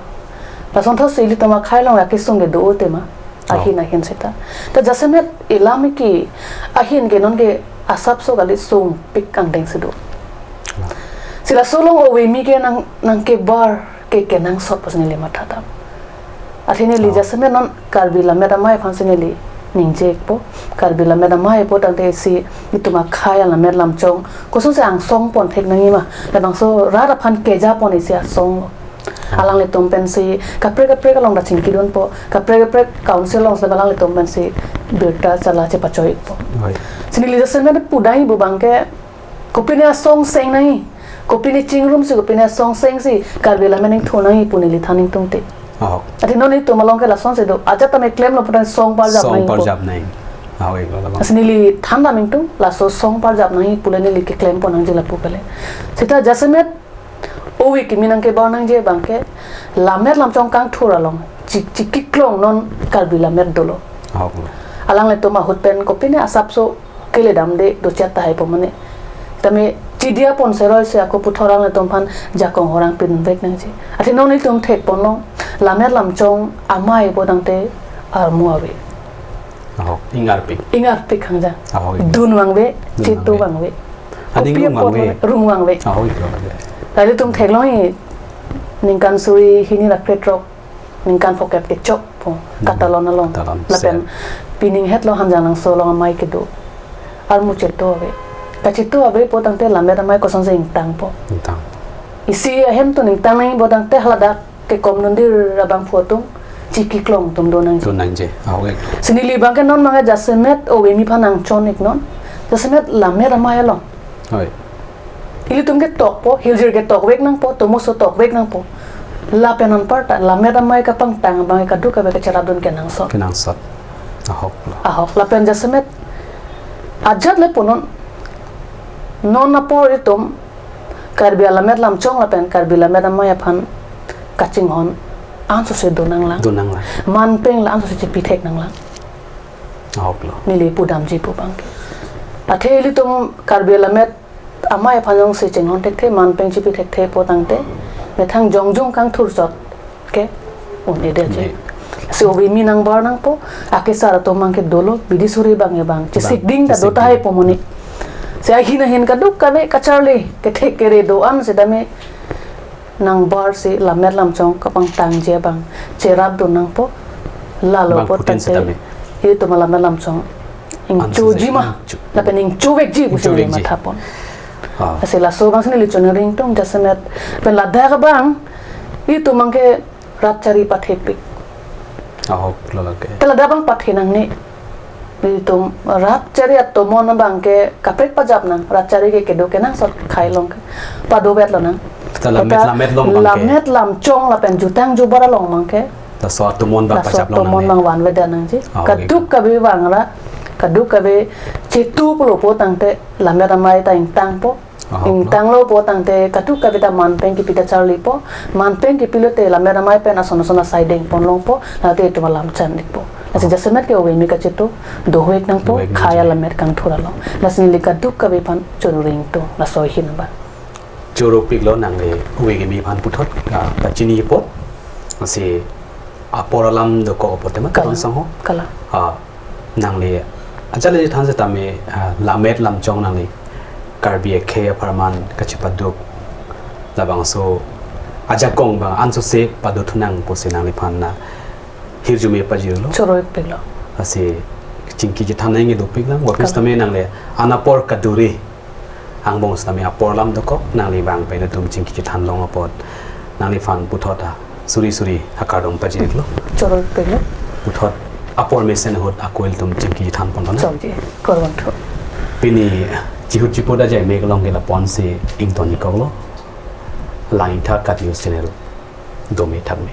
Lason thotsi ilitum akhei along akesung ke do-o tema. Ahin, oh, ahin seta. Ta jasemet ilam iki ahin ke non ke asapso kali sungpik angdeng si do. Si laso along ove kimi ke nang, nangkebar ke kenangsot pusi neli matha tang. Athe neli jasemet non Karbi Lammet Amei aphansi neli ningjekpo. Karbi Lammet Amei pu tangte si itum akhei alammet lamchong kosonsi angsong pon thek nangji ma, labangso rat aphan keja pon isi asong lo. Alanglitum pensi kaprek kaprek along ta chingkidunpo, kaprek kaprek council along si alanglitum pensi birta chala chepachoi-ikpo. Oi. Si neli jasemet pudai bu abangke kopine asong seng nangji, kopine chingrum si, kopine asong seng si Karbi Lammet ningthu nangji pu neli than ingtungte. Oh. Athe non itum along ke lasonsi do, ajat tame klemlo putan song parjap Song nangjipo. Parjap nangji. Ahok-iklo labang. Si neli than dam ingtung, laso song parjap nangji pule neli keklem pon nangji lapu kali. Seta jasemet ove kimi nangkebar nangji abangke lammet lamchong kangthur along chik chik kiklong non Karbi Lammet dolo. Ahok-iklo. Alanglitum ahut pen kopine asapso keledamde dochet tahai pu mane. Tame chidia pon seroi se ako puthot alanglitum aphan jakong horang pinvek nangji. Athe non itum thek ponlong, lammet lamchong amei pu tangte armu ave. Ahok, ingarpik. Ingarpik hangja. Ahok, ingarpik. Dun vangve, Dun chetu vangve. Vangve. Aning Kopi rung apot vangve. Rung vangve. Ahok, iklo. Lali itum theklongji ningkan suri hini ra krethrok, ningkan phokep kechokpo, Hmm. Katalon along. Katalon, Lapen ser. Pining hetlo Hanjanglangso along amei kedo. Armu chetu ave. Kachetu ave pu tangte Lammet Amei kosonsi ingtangpo. Ingtang. Isi ahem atum ingtang nangji pu tangte haladak kekom dunde ra abangphu atum chik kiklong atum do nangji. Do nangji. Ahok-ik. Si neli abangke non abangke jasemet ove kimi aphan nangchon-iknon. Jasemet Lammet Amei along. Oi. Ilitum ketokpo, hiljir ketok vek nangpo, tomoso tok vek nangpo. Lapen anparta, Lammet Amei kapangtang abang kadokave kacherapdun kenangsot. Kenangsot. Ahok-iklo. Ahok, lapen jasemet. Ajat le punon, non apor itum, Karbi alammet lamchong lapen Karbi Lammet Amei aphan kachinghon ansose do nanglang. Do nanglang. Manpeng la ansose chipi thek nanglang. Ahok-iklo. Neli pudamji pu abangke. Athe ilitum Karbi Lammet Amei aphan jongsi chinghon thekthe, manpeng chipi thekthe pu tangte, methang jongjung kangthur chot ke un-edetji. Ji. Si ove kimi nangbar nangpo, akesar atum abangke dolo, bidi suri abang ebang. Abang. Chesik ding ta do Chesik tahai ding. Pu muni. Si ahin ahin kadokave kacharli, kethek kere do-an setame nangbar si lammet lamchong kapangtangji abang cherapdun nangpo. Lalo Abang pu putin tangte setame. Itum alammet lamchong Ansose ingchoji ma, ingcho. Lapen ingchovekji pusi Ingchovekji. Neli mathapon. Ah. Lasi laso abangsi neli choningri ingtung jasemet. Pen ladak abang itum abangke rat chari pathepik. Ahok-iklo lake. Te ladak abang pathe nangne. Itum rat chari atomon abangke kaprek pajap nang, rat chari ke kedo kenangsot akhei along ke. Padovetlo nang. Te lammet, Eta lammet along abangke. Lammet lamchong lapen jutang jubar along abangke. Laso atomon abang Laso pajap along atomon nangne. Abang vanvedet nangji. Ah, oke. Kadokave vangra, kadokave chetu pulo pu tangte Lammet Amei ta ingtangpo. Ahok-iklo. Ingtanglo pu tangte kadokave ta manpeng kipi ta charlipo, manpeng kipilote Lammet Amei pen ason ason asai dengponlongpo, late itum alam chan-ikpo. Lasi Ahok. Jasemet ke ove kimi kachetu, dohek nangpo, Dohek nangji. Khei alammet kangthur along. Lasi neli kadokave aphan choningri ingtung, laso ahin abang. Choro-iklo nangli ove kimi aphan puthot, ah, pachini apot, lasi apor alam dokok apot tema Kalang. Kalang sangho. Kalang. Ah, nangli, ajat le than setame, ah, lammet lamchong nangli Karbi akhei apharman kachepaduk. Labangso ajakong abang ansose padothu nang pusi nangliphan na hirjume pajirlo. Choro-ikpiklo. Lasi chingki chethan nangji dopiklang, wapis Kalang. Tame nangli anapor kaduri angbong setame apor alam dokok, nangli abang pen itum chingki chethanlong apot nangliphan puthot ta suri suri akardom pajirlo. Choro-ikpiklo. Puthot apor mesen ahut ako ilitum chingki chethanponlonang. Chokji, kurvangthu. Pini chihut chipo da jai mek along ke lapu-ansi ington-ikkoklo. Langtha Kat News Channel. Dome thakme.